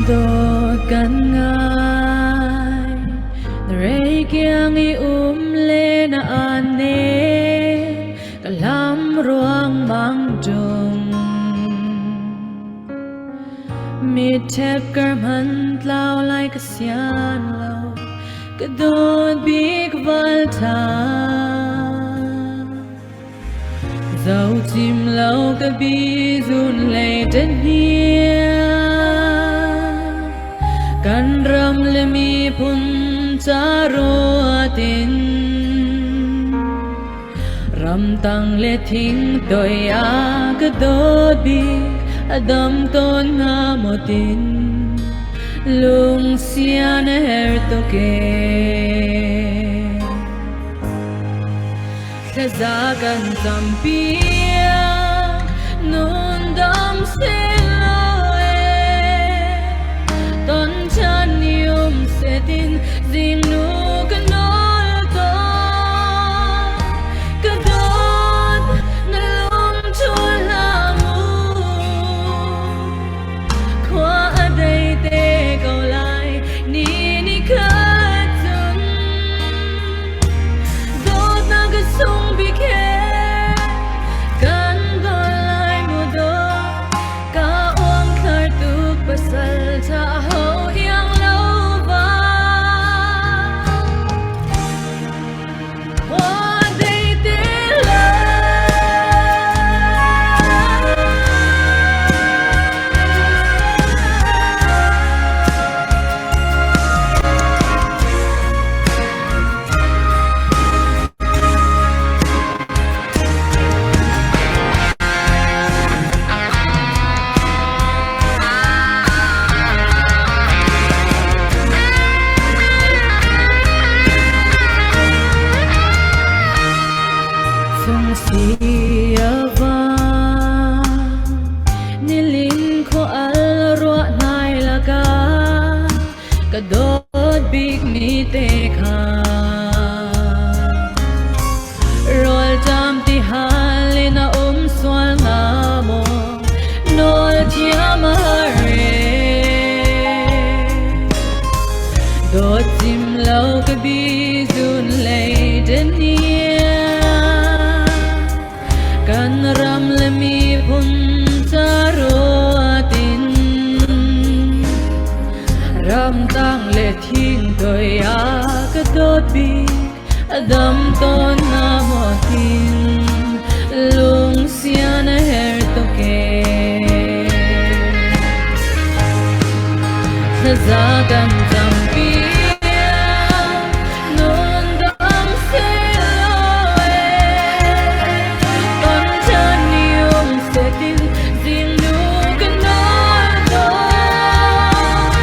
Dawt kan ngai na reikiang i um le na an ne ka lam ruang mang tung mi thep kar hman tlau lai ka sian lo ka dawt bik val tha Zo cim lo ka bi zun lei den Kan ram le miphun ca ruatin Ramtang le thing toi a ka dawt bik a dam tawn hnga maw tin lung sian a her tuk e. Thlaza kan campiak nun dam selaw e ton chan ni um setin zingnu ka nawl tawn ka dawt na lung thul hlah mu khua a dei te ko lai ni ni khat cun Dawtnak a sung bik he kan dawt lai mu dawt ka uangthlar tuk pasal ṭha ho iang lo va Khua dei te lai. Sungsi a va nilin kho al ruah nai laka Ka dawt bikmi te kha Rawlṭam ti hal in a um sual hnga maw Nawl thiam a har e Dawt cim lo ka bi zun lei denia Kan ram le miphun ca ruatin ramtang le thing toi ah ka dawt bik a dam tawn na maw tin lung sian a her tuk e thlaza kan campi nun dam selaw e ton chan ni um setin zingnu ka nawl tawn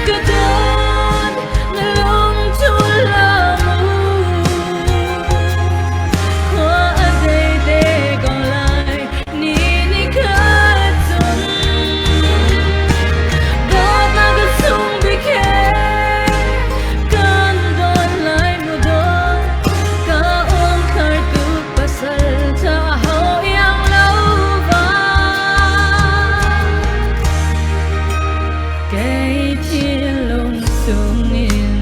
ka dawt na lung thul la mu khua a dei te ko lai ni ni khat cun dawtnak ka sung bik he kan dawt lai mu dawt ka uangthlar tuk pasal tha ho iang lo va kei thinlung sungin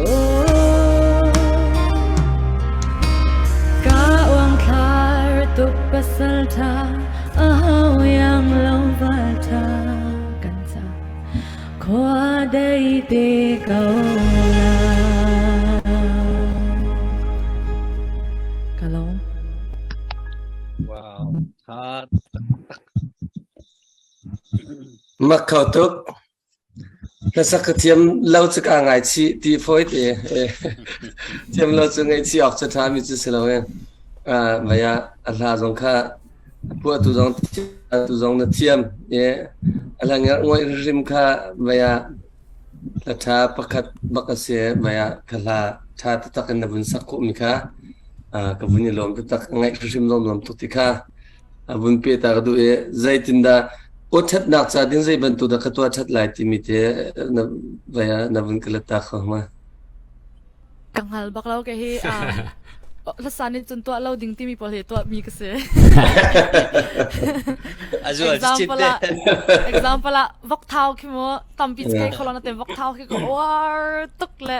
oh ka uangthlar tuk pasal tha a ho iang lo val tha kan ca khua dei te ko lai. Ka lawm. Wow, tha Mak kho tuk. Hlasak ka thiam lo cu kaa ngaichih ti fawi te. Thiam lo cu ngaihchih awk cu ṭha mi cu si lo e. Vai ah a hla zong kha a phuahtu zong tu zong na thiam i a hla ngerh ngawih hrim kha vai ah hla ṭha pakhat bak a si vai ah ka hla ṭha taktak in na vun sak khawhmi kha ka vun i lawm taktak ngaih hrim zong nuam tuk ti kha a vun pe ta ka duh i zeitindah aw ṭhatnak ca ding zei bantuk dah ka tuah ṭhat lai timi te na vai ah na vun ka let ta kho hnga. Ka hngal bak lo ke hi hlasa nih cun tuah lo ding timi pawl hi tuah mi ka si. Example ah example ah vok thau khi mu tampi kai kholon te vok thau khi ko war tuk le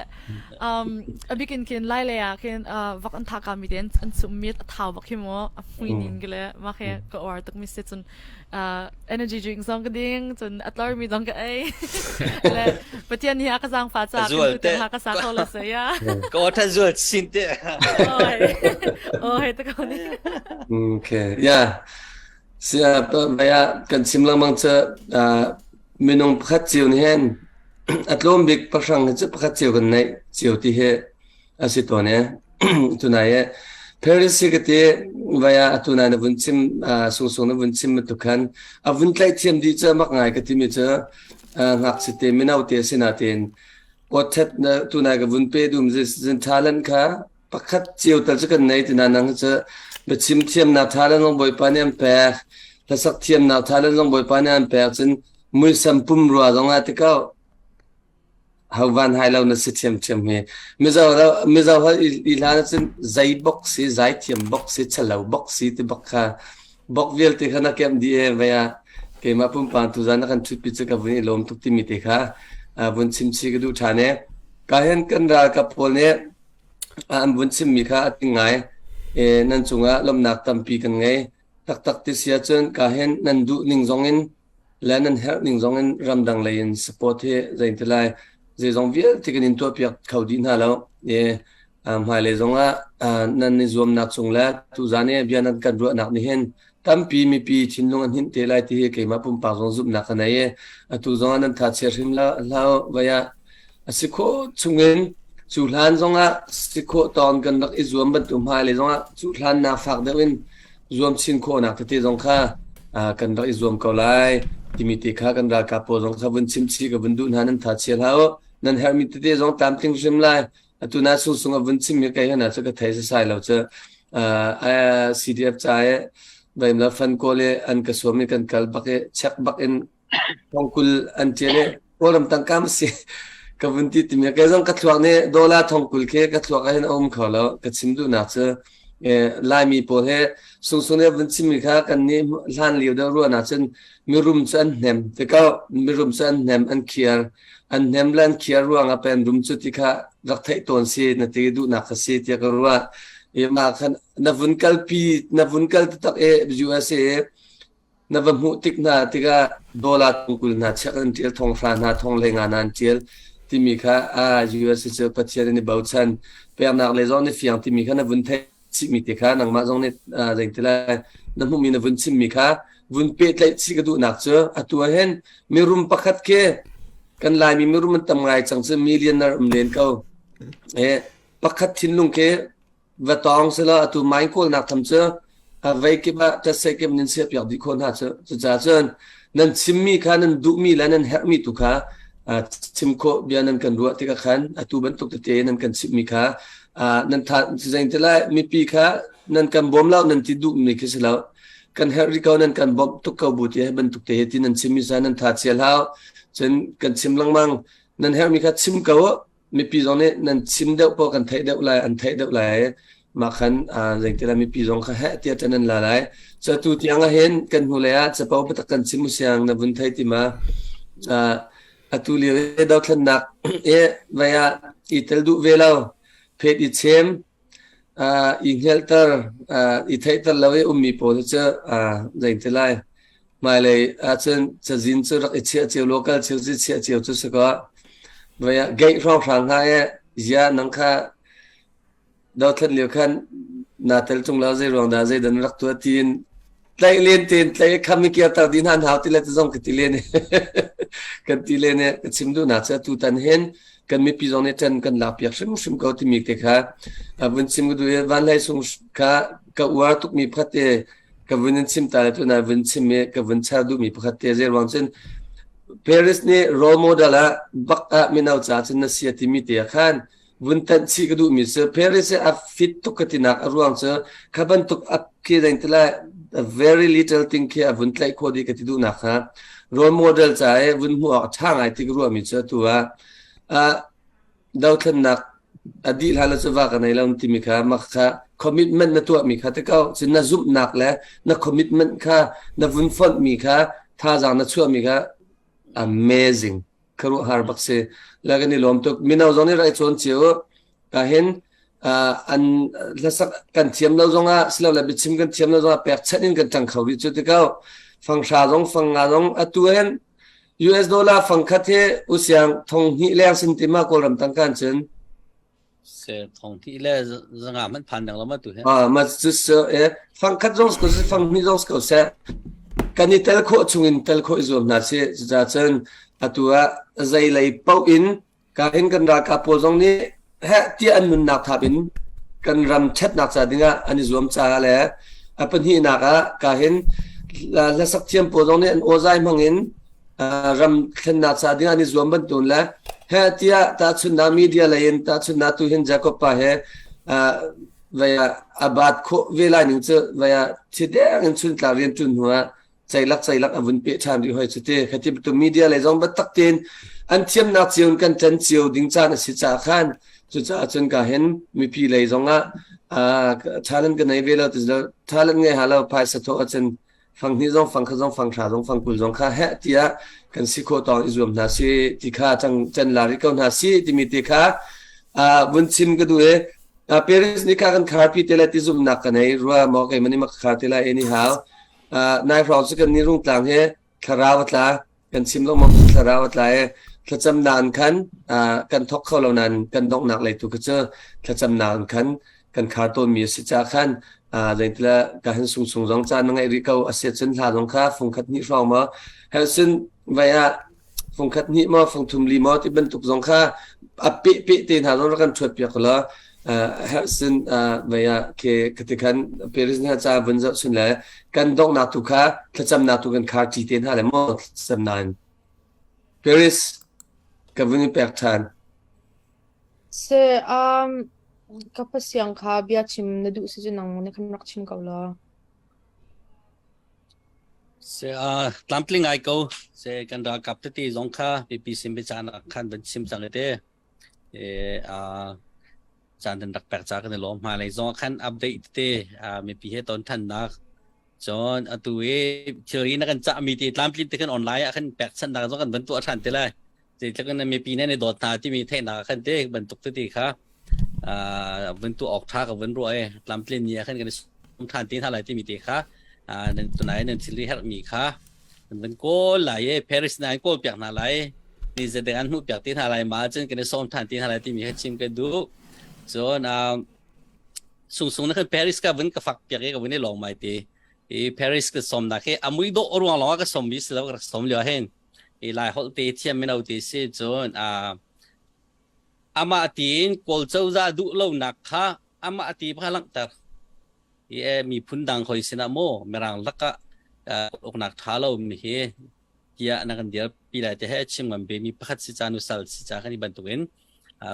um abikin khin lai le ah khin vok an tha ka mi te an sum mi a thau bak khi mu a hmui ning ke le ma khe ka war tuk mi se cun energy drink zong ka ding cun a tlor mi zong ka ei le pathian hi a ka zaang fa ca Zual te ha ka sa kho lo se ya ka tha zual sin te oi oi ta ko ni okay yeah sia baya kan chim lengmang cha minung pakhat cio ni hen a tlawm bik pahrang hi cu pakhat cio kan nei cio ti he a si tawn e. Tunai e Paris hi ka ti vaya atunai na vun chim sungsung na vun chim bantuk khan a vun tlaih thiam dih cu mak ngai ka timi cu ngakchia te mino te asinain awthet na tunai ka vun pe dum zin talent kha pakhat cio tal cu kan nei tina nang cu biachim thiamnak talent zong Bawipa nih an pek hlasak thiamnak talent zong Bawipa nih an pek cun muisam pumrua zong ah ti ko Ho van hai lo na si ṭhiamṭhiam hi. Mizo Mizo holh i hlan ahcun zei bok si, zaithiam bok si, chalo bok si ti bak kha bok vialte kha na kemh dih e vei ah keimah pumpak tuzan na kan ṭhutpi cu ka vun i lawm tuk timi te kha vun chimchih ka duh ṭhan e. Ka hin kan ralkap pawl nih an vun chimmi kha a ting ngai. E, nan cungah lawmhnak tampi kan ngei. Taktak ti si ahcun ka hin nan duh ning zong in le nan herh ning zong in ramdang lei in support hi zei ti lai zeizong vialte kan in tuahpiak kho dih hna lo i hmailei zong ah nan i zuamnak cung le tuzan i bia nan kan ruahnak nih hin tampi mipi thinlung an hinh te lai ti hi keimah pumpak zong zumhnak ka nei i atu zong ah nan tha chia hrim hlah vai ah a si khawh chungin cu hlan zong ah si khawh tawn kan rak i zuam bantuk hmailei zong ah cu hlan nak fak deuh in zuam chin khawhnak tete zong kha kan rak i zuam ko lai timi te kha kan ralkap pawl zong kha vun chim chih ka vun duh hna nan tha chia hlah u nan herhmi tete zong tlamtling hrim lai atu na sung sung a vun chim mi kai hana cu ka thei sasai lo cu CDF ca e vaim la fan kawl e an ka suam i kan kal bak i check bak in thongkul an ṭial i Kawlram tangka ma si ka vun ti timi kei zong ka thluak nih dollar thongkul khi ka thluak ah hin a um kho lo ka chim duhnak cu Laimi pawl he sungsung nih vun chimmi kha kan nih hlan lio deuh ruahnak cun mirum cu an hnem ti ko mirum cu an hnem an khiar an hnem le an khiar ruangah pen rum cu ti kha rak theih tawn si na ti duhnak ka si tiah ka ruah i mah khan na vun kalpi na vun kal taktak i USA Na va hmuh tik hna tikah dollar 20 hna check an ṭial, thong hra hna, thong hlei nga hna an ṭial timi kha ah US cu Pathian in i bochan. Peknak lei zong nih fiang timi kha na vun theih chihmi te kha nangmah zong nih zeiti lai na hmuhmi na vun chimmi kha vun pehtlaih chih ka duhnak cu atu ah hin mirum pakhat khi kan Laimi mirum an tam ngai cang cu millionaire um len ko. Eh, pakhat thinlung khi va tawng selaw atu mine kawlnak tham cu vei kip ah ṭatsei kip nan siahpiak dih khawh hna cu. Cucaah cun nan chimmi kha nan duhmi le nan herhmi tu kha chim khawh bia nan kan ruah tikah khan atu bantuk tete nan kan chimhmi kha nan tha zein ti lai mipi kha nan kan bawm lo nan ti duhmi khi si lo kan herh rih ko nan kan bawmh tuk ko bu ti bantuk te ti nan chimmi sa nan tha chia hlah cun kan chim lengmang nan herhmi kha chim ko mipi zong nih nan chim deuh poh kan theih deuh lai an theih deuh lai mah khan zeitilah mipi zong kha heh tiah ṭan an la lai cu tu tiang ah hin kan hnu lei ah capo biatak kan chim siang na vun thei ti ma atu lio i dothlennak i vai ah i tel duh ve lo phet i chem i hngelter i theihter lo i ummi pawl cu zeitilai hmailei ahcun cazin cu rak i chiah cio local cio cu chiah cio cu si ko vai ah gate hrawnghrang hna i zia nang kha dothlen lio khan naa tel tung lo zei ruang dah zei dan rak tuah tiin. Tlaih len tein tlaih kham i kirter dih hna hau ti le ti zong ka ti len kan ti len i ka chim duhnak cu atutan hin kan mipi zong nih ṭan kan lak piak hrimhrim ko timi te kha vun chim ka duh i Van Hlei Sung kha ka uar tukmi pakhat te ka vun in chim ta le tunai vun chim i ka vun char duhmi pakhat te zei ruang cun Paris nih role model ah bak ah mino ca cun na sia timi te ah khan vun tanh chih ka duhmi cu Paris hi a fit tuk ka tinak a ruang cu kha bantuk a khi deng ti lai a very little thing khi a vun tlaih khawh dih ka ti duhnak kha role model ca i vun hmuh awk a ṭha ngai ti ka ruahmi cu atu ah ah dothlennak a dih hlan cu va ka nei lo timi kha mak kha commitment na tuahmi kha te ko cun na zumhnak le na commitment kha na vun fonhmi kha thazaang na chuahmi kha amazing khuaruahhar bak si la kan i lawm tuk mino zong nih rai cawn cio ka hin an hlasak kan thiam lo zongah silole biachim kan thiam lo zongah pekchanh in kan ṭang kho rih cu ti ko fanghra zong fangnga zong atu hin US dollar fangkhat hi usiang thong hnih leng sin ti ma kawlram tangkan cun Se thong thi le zanga man phan dang lama tu he. Ah ma cu se e fangkhat zong ko se fang hnih zong ko se kan i tel khawh chung in tel khawh i zuam hna si cucaah cun atu ah zei lei paoh in ka hin kan ralkap pawl zong nih heh tiah an nunnak thap in kan ram ṭhatnak ca dingah an i zuam caah le a pahnihnak ah ka hin hlasak thiam pawl zong nih an awzai hmang in ram thlennak ca ding an i zuam bantuk le he tiah tahchunhnak media lei in tahchunhnak tu hin Jacob pa he vaya abat khawh ve lai ning cu vaya thi deng in chun tla rian ṭun hnu ah ceilak ceilak a vun pe ṭhan rih hoi cu ti khati tu media lei zong biatak tein an thiamnak cio in kan ṭan cio ding caan a si caah khan cucaah cun ka hin mipi lei zong ah talent ka nei ve lo ti talent ngei ha lo phaisa thawh ahcun fang hnih zong fang khat zong fang hra zong fang 20 zong kha heh tiah kan si khawh tawng i zuam hna si ti kha cang chan la rih ko hna si timi te kha vun chim ka duh i Paris ni kha kan kharpi te lai ti zumhnak ka nei rua maw kei mani mak khar te lai anyhow nai hrawng cu kan ni rung tlang he thlarau a tla kan chim lengmang cu thlarau a tla i thlacamnak in khan kan thawk kho lo nain kan donghnak lei tu kha cu thlacamnak in khan kan khar tawnmi a si caah khan zeitila ka han sung sung zong caan na ngeih rih ko a si cun hla zong kha fung khat hnih hrawng maw hel sin vai ah fung khat hnih maw fung thum li maw ti bantuk zong kha a peh peh te hna zong rak kan ṭhuat piak law herh sin vei ah ke khati khan Paris hna ca vun zoh chun le kan donghnak tu kha thlacamnak tu kan khar ṭi te hna le maw thlacamnak in Paris ka vun i pek ṭhan. Se um ka pasiang kha bia chim na duh si cu nang nih khan rak chim ko law. Se uh, tlamtling ai ko se kan ralkap tete zong kha mipi sin biacanak khan van chim cang te e uh, caan dan rak pek ca kan i lawm hmailei zong khan update te mipi he ton thannak cun atu i thilri na kan cahmi te tlamtlin te khan online ah khan pekchanhnak zong kan van tuah than te lai zeitluk in mipi nih an i dawt hna timi theihnak ah khan te bantuk tete kha vun tuah awk tha ka vun ruah i tlamtlin ni ah khan kan i sum than te hna lai timi te kha nan tunai nan thilri herhmi kha An van kawl lai i Paris na an kawl piak hna lai. Ni zedeng an hmuh piak te hna lai ma cun kan i sawm than te hna lai timi kha chim ka duh. Cun um, sungsung na khan Paris ka vun ka fak piak i ka vun i lawng mai te. I Paris ka sawm nak hi a mui dawh ruang lawng ah ka sawm mi si lo ka rak sawm lio hin. I lai holh te thiam mino te si cun uh, amah tiin Kawl cozah duh lonak kha amah ti kha langhter. Hi miphun dang hoi sinah maw Mirang lakah uknak ṭha lo mi hi tiah na kan dirpi lai ti he chim ngam ve mi pakhat si ca nusal si ca kan i bantukin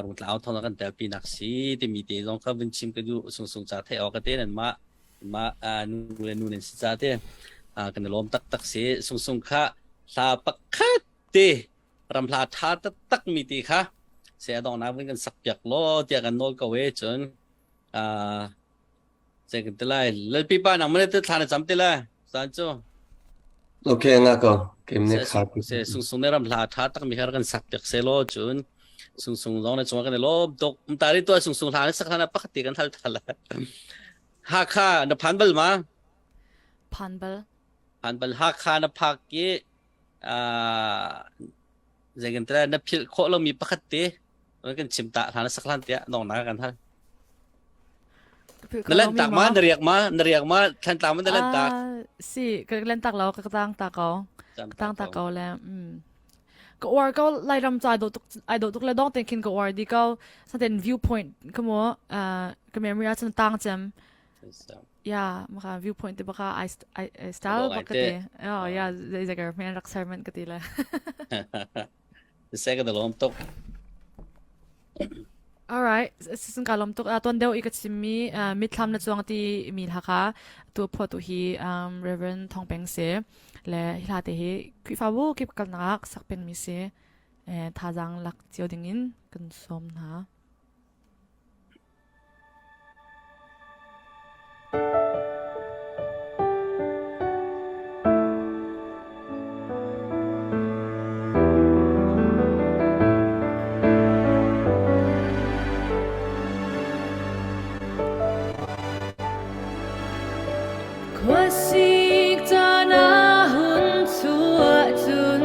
rungtlang thawng kan telpi nak si timi te zong kha vun chim ka duh sungsung ca theih awk ka te nan mah mah nu le nu nan si ca te kan i lawm taktak si sungsung kha hla pakhat te ramhla ṭha taktak mi ti kha se a donghnak vun kan sak piak law tiah kan nawl ko e cun Zei kan ti lai? Lalpi pa nang mana te thla na cam ti lai? San cu. Okay nga ko. Kem ne kha. Se sung sung ne ram hla tha tak mi har kan sak piak se lo cun sung sung zong na chung kan lom tuk. Tari tu sung sung hla na sak hla pakhat ti kan thal thal. Hakha na phan bal ma? Phan bal. Phan bal Hakha na phak i zei kan ti lai na philh khawh lomi pakhat te kan chim ta hla na sak hlan tiah nong na kan hal. Na lan tak ma na riak ma na riak ma Thantlang ma na lan tak? Si ka lan tak lo ka tang ta ko. Ka tang ta ko le. Mm. Ka uar ko Lairam ca ai dawh tuk ai dawh tuk le dong ten khin ka uar di ko. Saten viewpoint ka mo ka memory ah cun tang cem. Yeah, maka viewpoint te baka I I style baka te. Oh yeah, zai zagar men rak sermon ka ti le. Se ka dalom tuk. All right, sisin ka lom tuk. Tuan deuh i ka chimmi mitthlam na chuang ti mi hla kha tu phuatu hi Reverend Thong Peng si le hi hla te hi Khrihfabu kip kalnak sak peng mi si. Thazaang lak cio ding in kan sawm hna. Khuasik caan ah hun chuah cun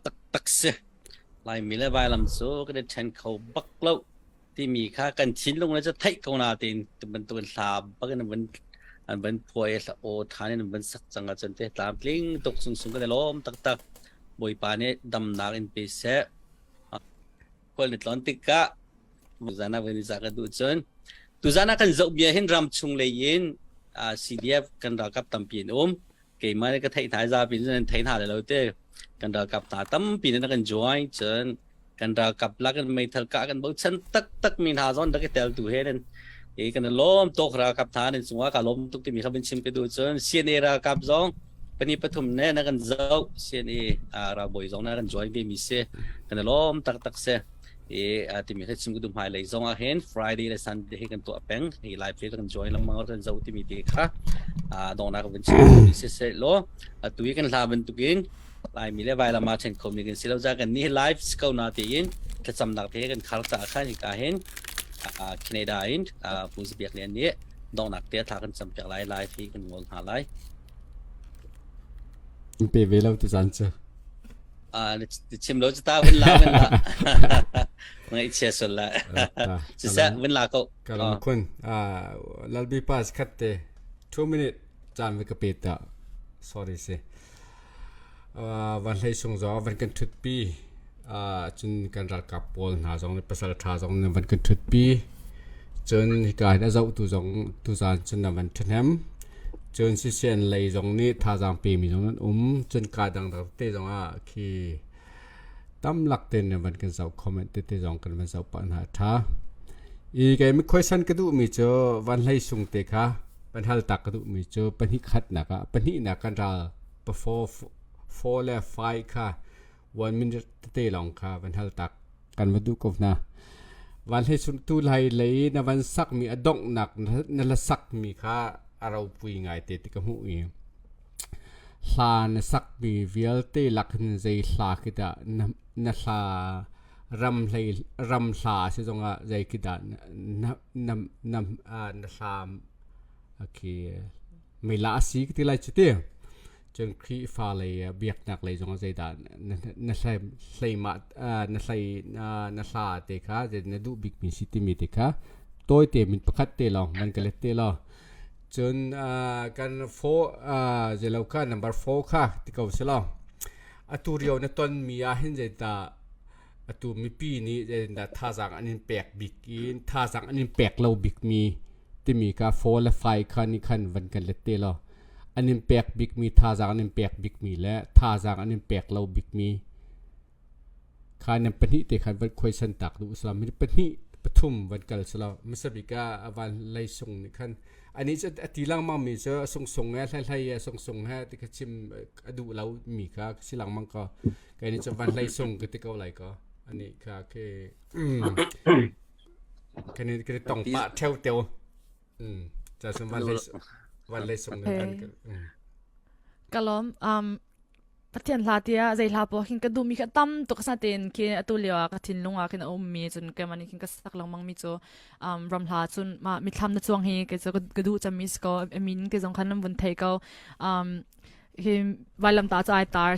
taktak si. Laimi le vailam cu kan i ṭhen kho bak lo timi kha kan thinlung le cu theih ko na tiin tu bantukin hla bak in an van phuai i hla aw ṭhan in an van sak cang ahcun te tlamtling tuk sungsung kan i lawm taktak. Bawipa nih damnak in pe seh. Khual ni tlawn tikah tuzan ah van i zah ka duh cun tuzan ah kan zoh bia hin ram chung lei in CDF kan ralkap tampi an um. Keimah nih ka theih hna i zapi in an thei hna lai lo te. Kan ralkap hna tampi nih kan join cun kan ralkap lak in meithal kah kan bochan taktak mi hna zon rak i tel tu he nan i kan i lawm tuk ralkap hna nan cungah ka lawm tuk timi kha van chim ka duh cun CNA ralkap zong pani pathum ne na kan zoh CNA ralbawi zong na kan join ve mi si kan i lawm taktak si i timi kha chim ka duh hmai lei zong ah hin Friday le Sunday hi kan tuah peng hi live fe kan join lengmang kan zoh timi te kha dongnak van chim mi si se law atu i kan hla bantukin Laimi le vailam aa ṭhen khomi kan si lo caah kan nih live si ko na tiin thlacamnak te kan khar caah khan hika hin Canada in Pu Biak Lian nih donghnak te thla kan campiak lai live hi kan ngol hna lai. Pe ve lo tu zan cu. Chim lo cu ta vun la vun la. Ngaihchia sul la. Siseh vun la ko. Kalam khun. Lalbi pass khat te 2 minute caan ve ka pe ta. Sorry si. Van Hlei Sung zong van kan ṭhutpi. Cun kan ralkap pawl hna zong nih pasal ṭha zong nih van kan ṭhutpi. Cun hika hin a zohtu zong tuzaan cun an van ṭhahnem. Cun sisian lei zong nih thazaang pemi zong an um. Cun kaa dangdang tete zong ah khi tamlak tein van kan zoh comment tete zong kan van zoh pah hna a ṭha. I kei mikhuaisan ka duhmi cu Van Hlei Sung te kha van hal tak ka duhmi cu pahnih khatnak ah pahnihnak kan ral pafaw four le five kha one minute tete lawng kha van hal tak kan va duh ko hna. Van hlei sung tu lai lei na van sakmi a donghnak na la sakmi kha a ropui ngai te ti ka hmuh i hla na sakmi vialte lak hin zei hla khi dah na, na hla ram hlei ram hla si zongah zei khi dah na na na na, na hla khi mela a si ka ti lai cu ti. Cun Khrihfa lei biaknak lei zongah zeidah na na hlei hleimah na hlei na hla te kha zei na duh bikmi si timi te kha tawite min pakhat te lawng van ka let te law. Cun kan four zeilo kha number four kha ti ko si law. Atu rio na tonmi ah hin zeidah atu mipi nih zeitindah thazaang an in pek bik in thazaang an in pek lo bikmi timi kha four le five kha nih khan van kan let te law an in pek bikmi thazaang an in pek bikmi le thazaang an in pek lo bikmi kha nan pahnih te khan van khuaisan tak duh usila mi pahnih pathum van kal sila hmasa bik ah van lei sung nih khan ani cu a ti lengmang mi cu sung sung he hlai hlai he sung sung he ti kha chim a duh lo mi kha si lengmang ko kai ni cu van hlei sung ka ti ko lai ko ani kha ke kan i kan tong pa theu teu ca sun van hlei van hlei sung ne kan ka lom Pathian hla tiah zei hla poh khin ka duhmi kha tam tuk sa tein khi atu lio ah ka thinlung ah khin a ummi cun keimah nih khin ka sak lengmang mi cu ram hla cun mah mithlam na chuang hi kei cu ka duh cemmi si ko a min ke zong khan nan vun thei ko hi vailamtah cu ai tar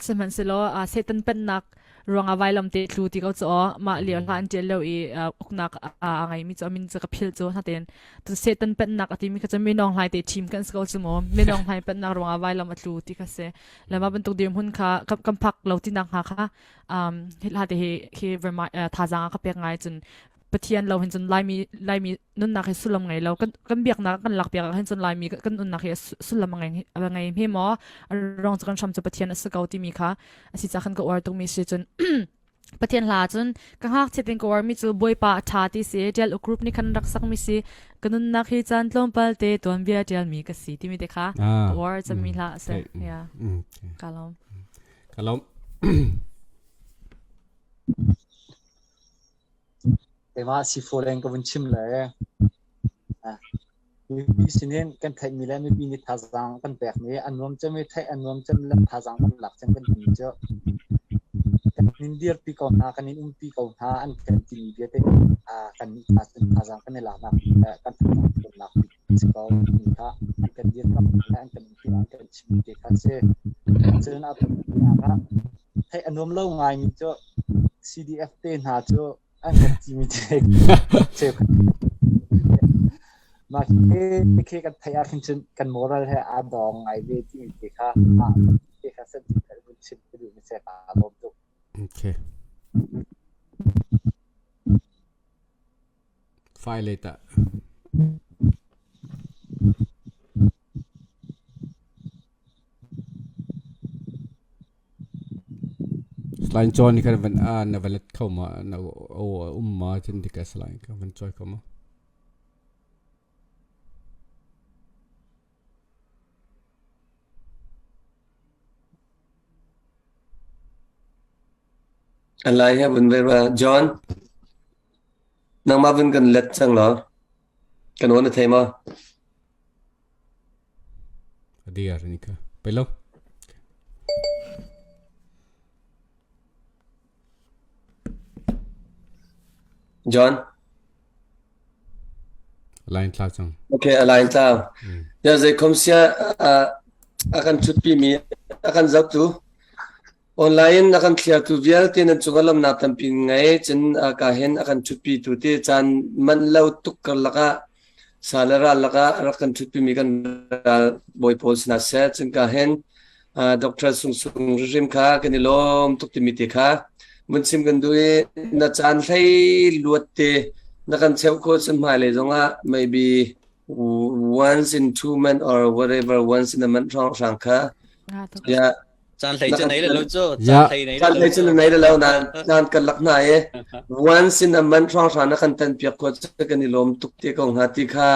sihmanhsehlaw Satan pennak ruangah vailam te tlu ti ko cu aw mah lio hla an ṭial lio i uknak a ngeimi cu a min cu ka philh cu natein tu Satan pennak a timi kha cu minawng hlai te ṭhim kan si ko cu mu minawng hlai pennak ruangah vailam a tlu ti kha si le mah bantuk dirhmun kha kan phak lo ti nak hnga kha hi hla te hi hi thazaang a ka pek ngai cun Pathian lo hin cun Laimi Laimi nunnak hi sullam ngei lo kan kan biaknak kan lak piak ah hin cun Laimi kan nunnak hi sullam a ngei a ngei hme maw a rong cu kan hram cu Pathian a si ko timi kha a si ca khan ka uar tukmi si cun Pathian hla cun ka ngakchiat in ka uarmi cu Bawipa a ṭha ti si ṭial uk group nih khan rak sakmi si ka nunnak hi caan tlawmpal te tuanbia ṭialmi ka si timi te kha ka uar cemmi hla a si yeah ka lawm ka lawm Keimah sifo leng ka vun chim le mipi sinin kan theihmi le mipi nih thazaang kan pekmi a nuam cem i theih a nuam cem le thazaang kan lak cem kan timi cu kan in dirpi ko hna kan in umpi ko hna an kan timi bia te kan nih thazaang kan i laknak le kan thazaang ṭhawnnak si ko mi kha an kan dirkamh le an kan umpi an kan chimmi te kha si. Cun a ah. Theih a nuam lo ngaimi cu CDF te hna cu an kan timi te cheukhat mah khi kan theih ah khin cun kan moral he aa dawng ngai ve timi te kha mah te kha san vun chim ka duh mi se kaa lawm tuk. Okay. File ta. Slide John khan van a na va let kho ma na o um ma cun dik a slide ka van choi kho ma. Alai he vun ve ra John nangmah vun kan let cang law kan aw na thei maw? Adiar ni kha. Pelo. John. Line tla cang. Okay, a line tla. Ya zei khom sia a kan thutpi mi a kan zohtu Online in a kan thliartu vialte nan cungah lawmhnak tampi ngei. Cun ka hin a kan ṭhutpitu ti caan manh lo tuk karlak ah sa le ral lakah a rak kan ṭhutpimi kan ral bawi pawl sinah seh. Cun ka hin Dr. Sung Sung hrimhrim kha kan i lawm tuk timi te kha vun chim kan duh i na caan hlei luat te na kan cheuh khawh cun hmailei zongah maybe once in 2 month or whatever once in a month hrawng kha yeah Caan hlei cu nei lo cu. Caan hlei nei Caan hlei cu nei lo nan nan kan lak hna i once in a month hrawng hrawng na kan tan piak ko cu kan i lawm tuk te ko hnga ti kha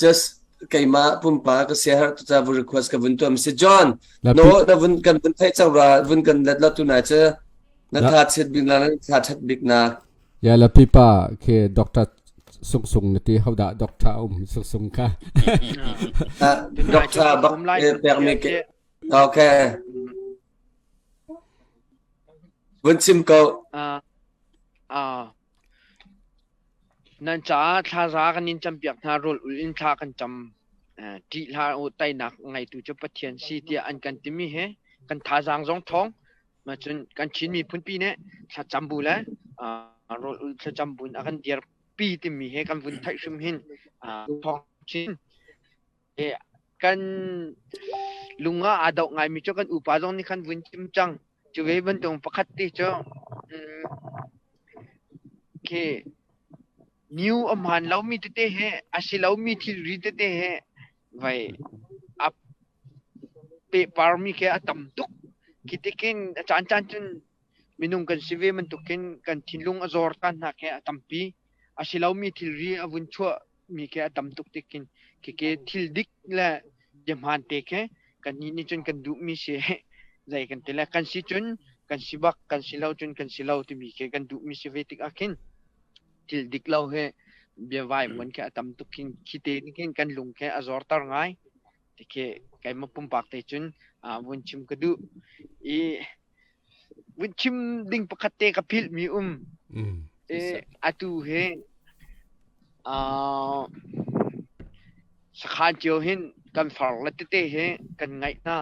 just keimah pumpa ka sia har tu ca vu request ka vun tuam si John no na vun kan vun theih cang ra vun kan let la tu na cu na tha chet bik na na tha that bik na Ya la pipa ke doctor sung sung na ti how da doctor um sung sung ka doctor bak pek mi ke Okay. Vun chim ko. Uh, uh, nan caah thlaza kan in campiak hna rawl ul in thla kan cam ṭih hlah u teinak ngeitu cu Pathian si tiah an kan timi he kan thazaang zong ṭhawng ma cun kan Chin miphun pi nih thlacam bu le rawl ul thlacam bu in a kan dirpi timi he kan vun theih hrim hin thawng chin Kan lung ah aa doh ngaimi cu kan upa zong nih khan vun chim cang. Cu ve bantuk pakhat te cu khi new a hmaan lomi tete he a si lomi thilri tete he vai a pehparmi khi a tam tuk. Khi tikin a caancaan cun minung kan si ve bantukin kan thinlung a zor caan hna khi a tampi. A si lomi thilri a vun chuah mi khi a tam tuk tik khin khike thil dik le bia hmaan te khi kannih nih cun kan duhmi si zei kan ti le kan si cun kan si bak kan si lo cun kan si lo timi khi kan duhmi si ve tik ah khin thil dik lo he bia vai muan khi a tam tuk khin khi te nih khin kan lung khi a zorter ngai ti khi keimah pumpak te cun vun chim ka duh i vun chim ding pakhat te ka philh mi um e atu he uh, sakhan cio hin kan far le tete he kan ngaih hna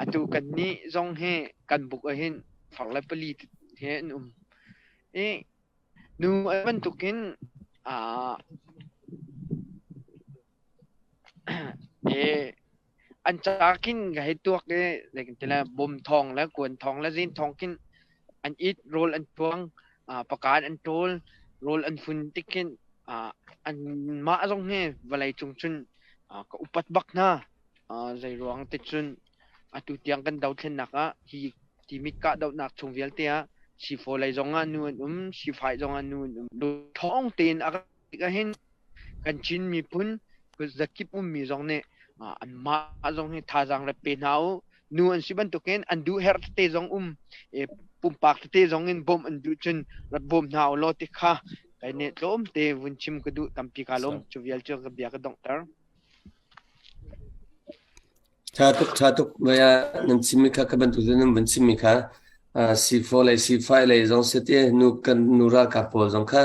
atu kan nih zong he kan buk ah hin far le pali he an um i nu bantukin uh, E an ca khin ka hei tuak i zeitin bawm thawng le kuan thawng le zin thawng khin an it rawl an chuang pakan an ṭawl rawl an fun tik khin anmah zong hi vawlei cung cun ka upat bak hna. Zei ruang ti cun atu tiang kan dothlennak ah hi timit kahdohnak chung vialte ah sifaw lei zong ah nu an um, sifai zong ah nu an um. Thawng tein a tik ahhin kan Chin miphun khuazakip ummi zong nih anmah zong hi thazaang rat pe hna u. Nu an si bantukin an duh herh tete zong um pumpak tete zong in bawmh an duh cun rat bawm hna u law ti kha kai nih tlawm te vun chim ka duh tampi ka lawm cu vial cu ka bia ka donghter. Ṭha tuk, ṭha tuk. Maya nan chimmi kha ka bantuk nan van chimmi kha C4 lei C5 lei zong si ti nu kan nu ralkap pawl zong kha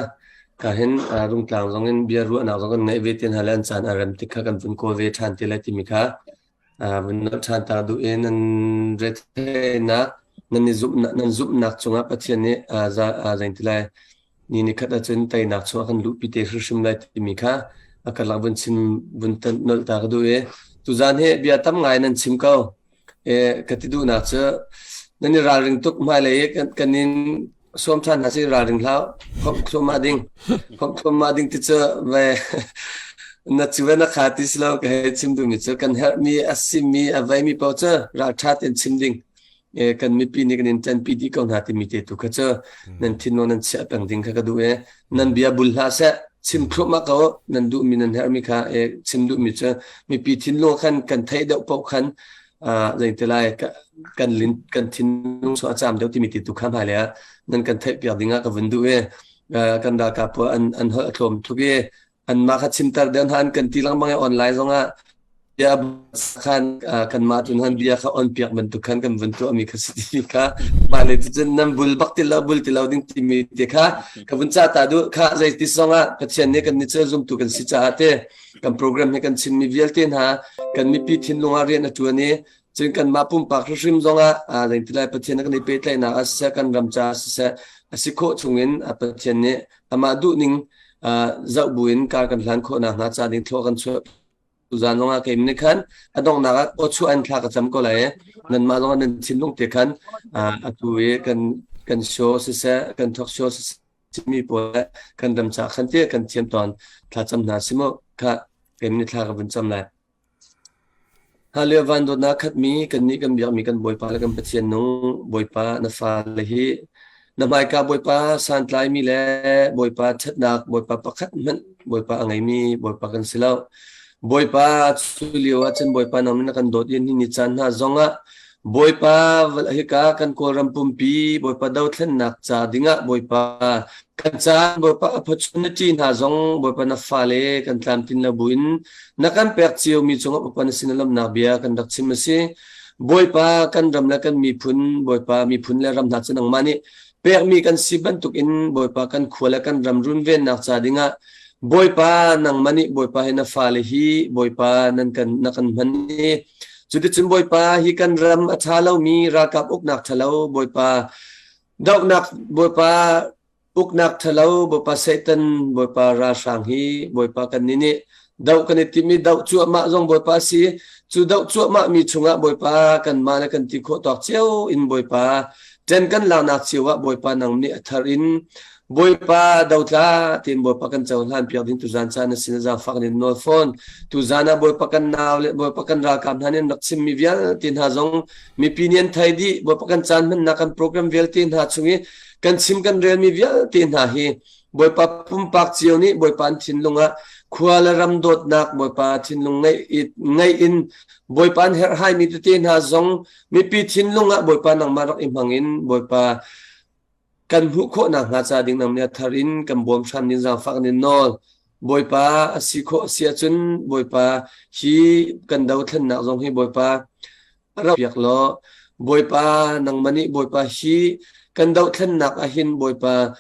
ka hin rungtlang zong in bia ruahnak zong kan ngeih ve te hna le an caan a rem tik kha kan vun kawl ve ṭhan te lai timi kha vun nolh ṭhan ta duh in an retheihnak. Nan i zumhnak nan zumhnak cungah Pathian nih za zeiti lai ni ni khat ahcun teinak chungah kan luhpi te hrimhrim lai timi kha a karlak vun chim vun nolh ta ka duh i tuzan hi bia tam ngai nan chim ko. E, ka ti duhnak cu nan i ralring tuk hmailei i kan, kan in sawm ṭhan hna si ralring hlah khomh thluahmah ding khomh thluahmah ding ti cu ve na cu ve na kha ti si lo ka hei chim duhmi cu kan herhmi a simi a veimi paoh cu ralṭha tein chim ding e, kan mipi nih kan in ṭanpi dih ko hna timi te tu kha cu nan thinlung nan chiah peng ding kha ka duh e nan bia bul hlah seh chim thluahmah ko nan duhmi nan herhmi kha e, chim duhmi cu mipi thinlung khan kan theih deuh paoh khan zeiti lai kan lin kan thinlung cu a caam deuh timi ti tu kha hmailei ah nan kan theih piak ding ah ka vun duh i kan ralkap pawl an an holh a tlawm tuk i anmah kha chimter deuh hna an kan ti lengmang i online zong ah bia khan kanmah tun han bia kha on piak bantuk khan kan vun tuah mi kha si ti kha hmailei tu cun nan bul bak ti lo bul ti lo ding timi te kha ka vun ca ta duh kha zei ti zong ah Pathian nih kan ni cu zumtu kan si caah te kan program hi kan chimmi vialte hna kan mipi thinlung ah rian a ṭuan i cun kanmah pumpak hrimhrim zongah zeiti lai Pathian a kan i pehtlaihnak ah siseh kan ram caah siseh a si khawh chungin Pathian nih amah duhning zoh buin kar kan hlan khawh nakhnga ca ding thlawh kan chuah tuzan zongah keim nih khan a donghnak ah aw chuah in thla ka cam ko lai i nanmah zongah nan thinlung te khan atu i kan kan show siseh kan talk show siseh mi pawl le kan ram ca khan te kan thiam tawn thlacam hna si mu kha keim ni thla ka vun cam lai Hallelujah van dawtnak khatmi kannih kan biakmi kan Bawipa le kan Pathian nung Bawipa na fale hi na hmaika Bawipa santlaimi le Bawipa ṭhatnak Bawipa pakhat hmanh Bawipa a ngeimi Bawipa kan si lo Bawipa cu lio ah cun Bawipa nang na kan dawt i ni ni caan hna zongah Bawipa hika kan Kawlram pumpi Bawipa dothlennak ca dingah Bawipa kan caan Bawipa opportunity hna zong Bawipa na fale kan tlamtlin lo buin na kan pek ciomi cungah Bawipa na sin lawmhnak bia kan rak chim a si. Bawipa kan ram le kan miphun Bawipa miphun le ram hna cu nangmah nih pekmi kan si bantukin Bawipa kan khua le kan ram runvennak ca dingah Bawipa nangmah nih Bawipa hi na fale hi Bawipa nan kan na kan hman i cuticun Bawipa hi kan ram a ṭha lomi ralkap uknak ṭhalo Bawipa dohnak Bawipa uknak ṭhalo Bawipa Satan Bawipa ralhrang hi Bawipa kan nih nih doh kan i timh i doh cuahmah zong Bawipa a si cu doh cuahmah mi chungah Bawipa kanmah le kan ti khawh tawk cio in Bawipa ṭan kan laknak cio ah Bawipa nang nih a thar in Bawipa dotla tiin Bawipa kan cohlan piak ding tuzan caan na sin zaangfak in nawl fawn. Tuzan ah Bawipa kan nau le Bawipa kan ralkap hna nih an rak chimmi vialte hna zong mipi nih an thei dih. Bawipa kan caan hmannak kan program vialte hna chung i kan chim kan relmi vialte hna hi Bawipa pumpak cio nih Bawipa an thinlung ah khua le ram dawtnak Bawipa thinlung ngeih in Bawipa an herhhaimi tete hna zong mipi thinlung ah Bawipa nangmah rak i hmang in Bawipa Kan hmuh khawh nakhnga ca ding nang nih a thar in kan bawm hram ning zaangfak nin nawl. Bawipa a si khawh a si ahcun Bawipa hi kan dothlennak zong hi Bawipa rak piak law Bawipa nangmah nih Bawipa hi kan dothlennak ah hin Bawipa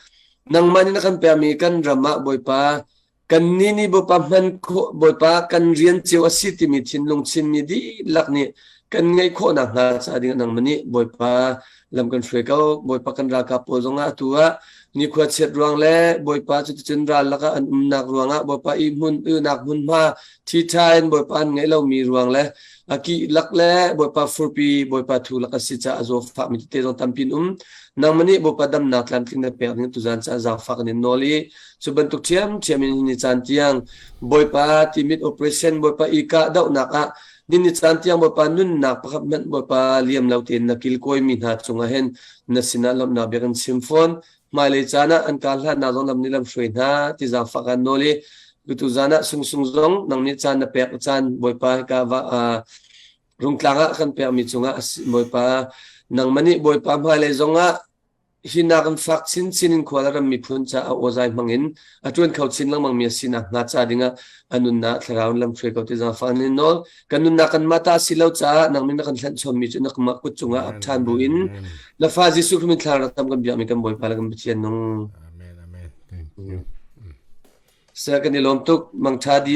nangmah nih na kan pekmi kan ram ah Bawipa Kannih nih Bawipa hman khawh Bawipa kan rian cio a si timi thinlung Chinmi dihlak nih kan ngeih khawh nakhnga ca ding nangmah nih Bawipa lam kan hruai ko. Bawipa kan ralkap pawl zongah atu ah nikhua chiat ruang le Bawipa cuticun ral lakah an umnak ruangah Bawipa i hmun ihnak hmunhma ṭhiṭha in Bawipa an ngeih lomi ruang le a kih lak le Bawipa furpi Bawipa thu lak a si caah a zawfahmi tete zong tampi an um. Nangmah nih Bawipa damnak tlamtling na pek ding tuzaan caan zaangfak in nawl i Cu bantuk ṭhiamṭhiam in ni caan tiang Bawipa timit operation Bawipa i kahdohnak ah ni caan tiang Bawipa nunnak pakhat hmanh Bawipa liam lo tein na kilkawimi hna cungah hin na sinah lawmhnak bia kan chim fawn. Hmailei caan ah an kar hlannak zong lam nih lam hruai hna ti zaangfak aan nawl i tutu zan ah sungsung zong nang nih caan na pek caan Bawipa hika va rungtlang ah kan pekmi cungah Bawipa nangmah nih Bawipa hmailei zongah Hi nakin fak chinchin in khua le ram miphun caah awzai hmangin a ṭuan kho chin lengmangmi a sinak hnga ca dingah a nunnak thlarau in lamhruai ko ti zaangfah in nawl. Kan nunnak kanmah ta si lo caah nang nih na kan hlanh chommi cu na kut cungah ap ṭhan buin na fa Jesuh Khrist min thla rak tam kan biakmi kan Bawipa le kan Pathian nung. Amen. Amen. Thank you. Sir kan i lawm tuk. Mangṭha di.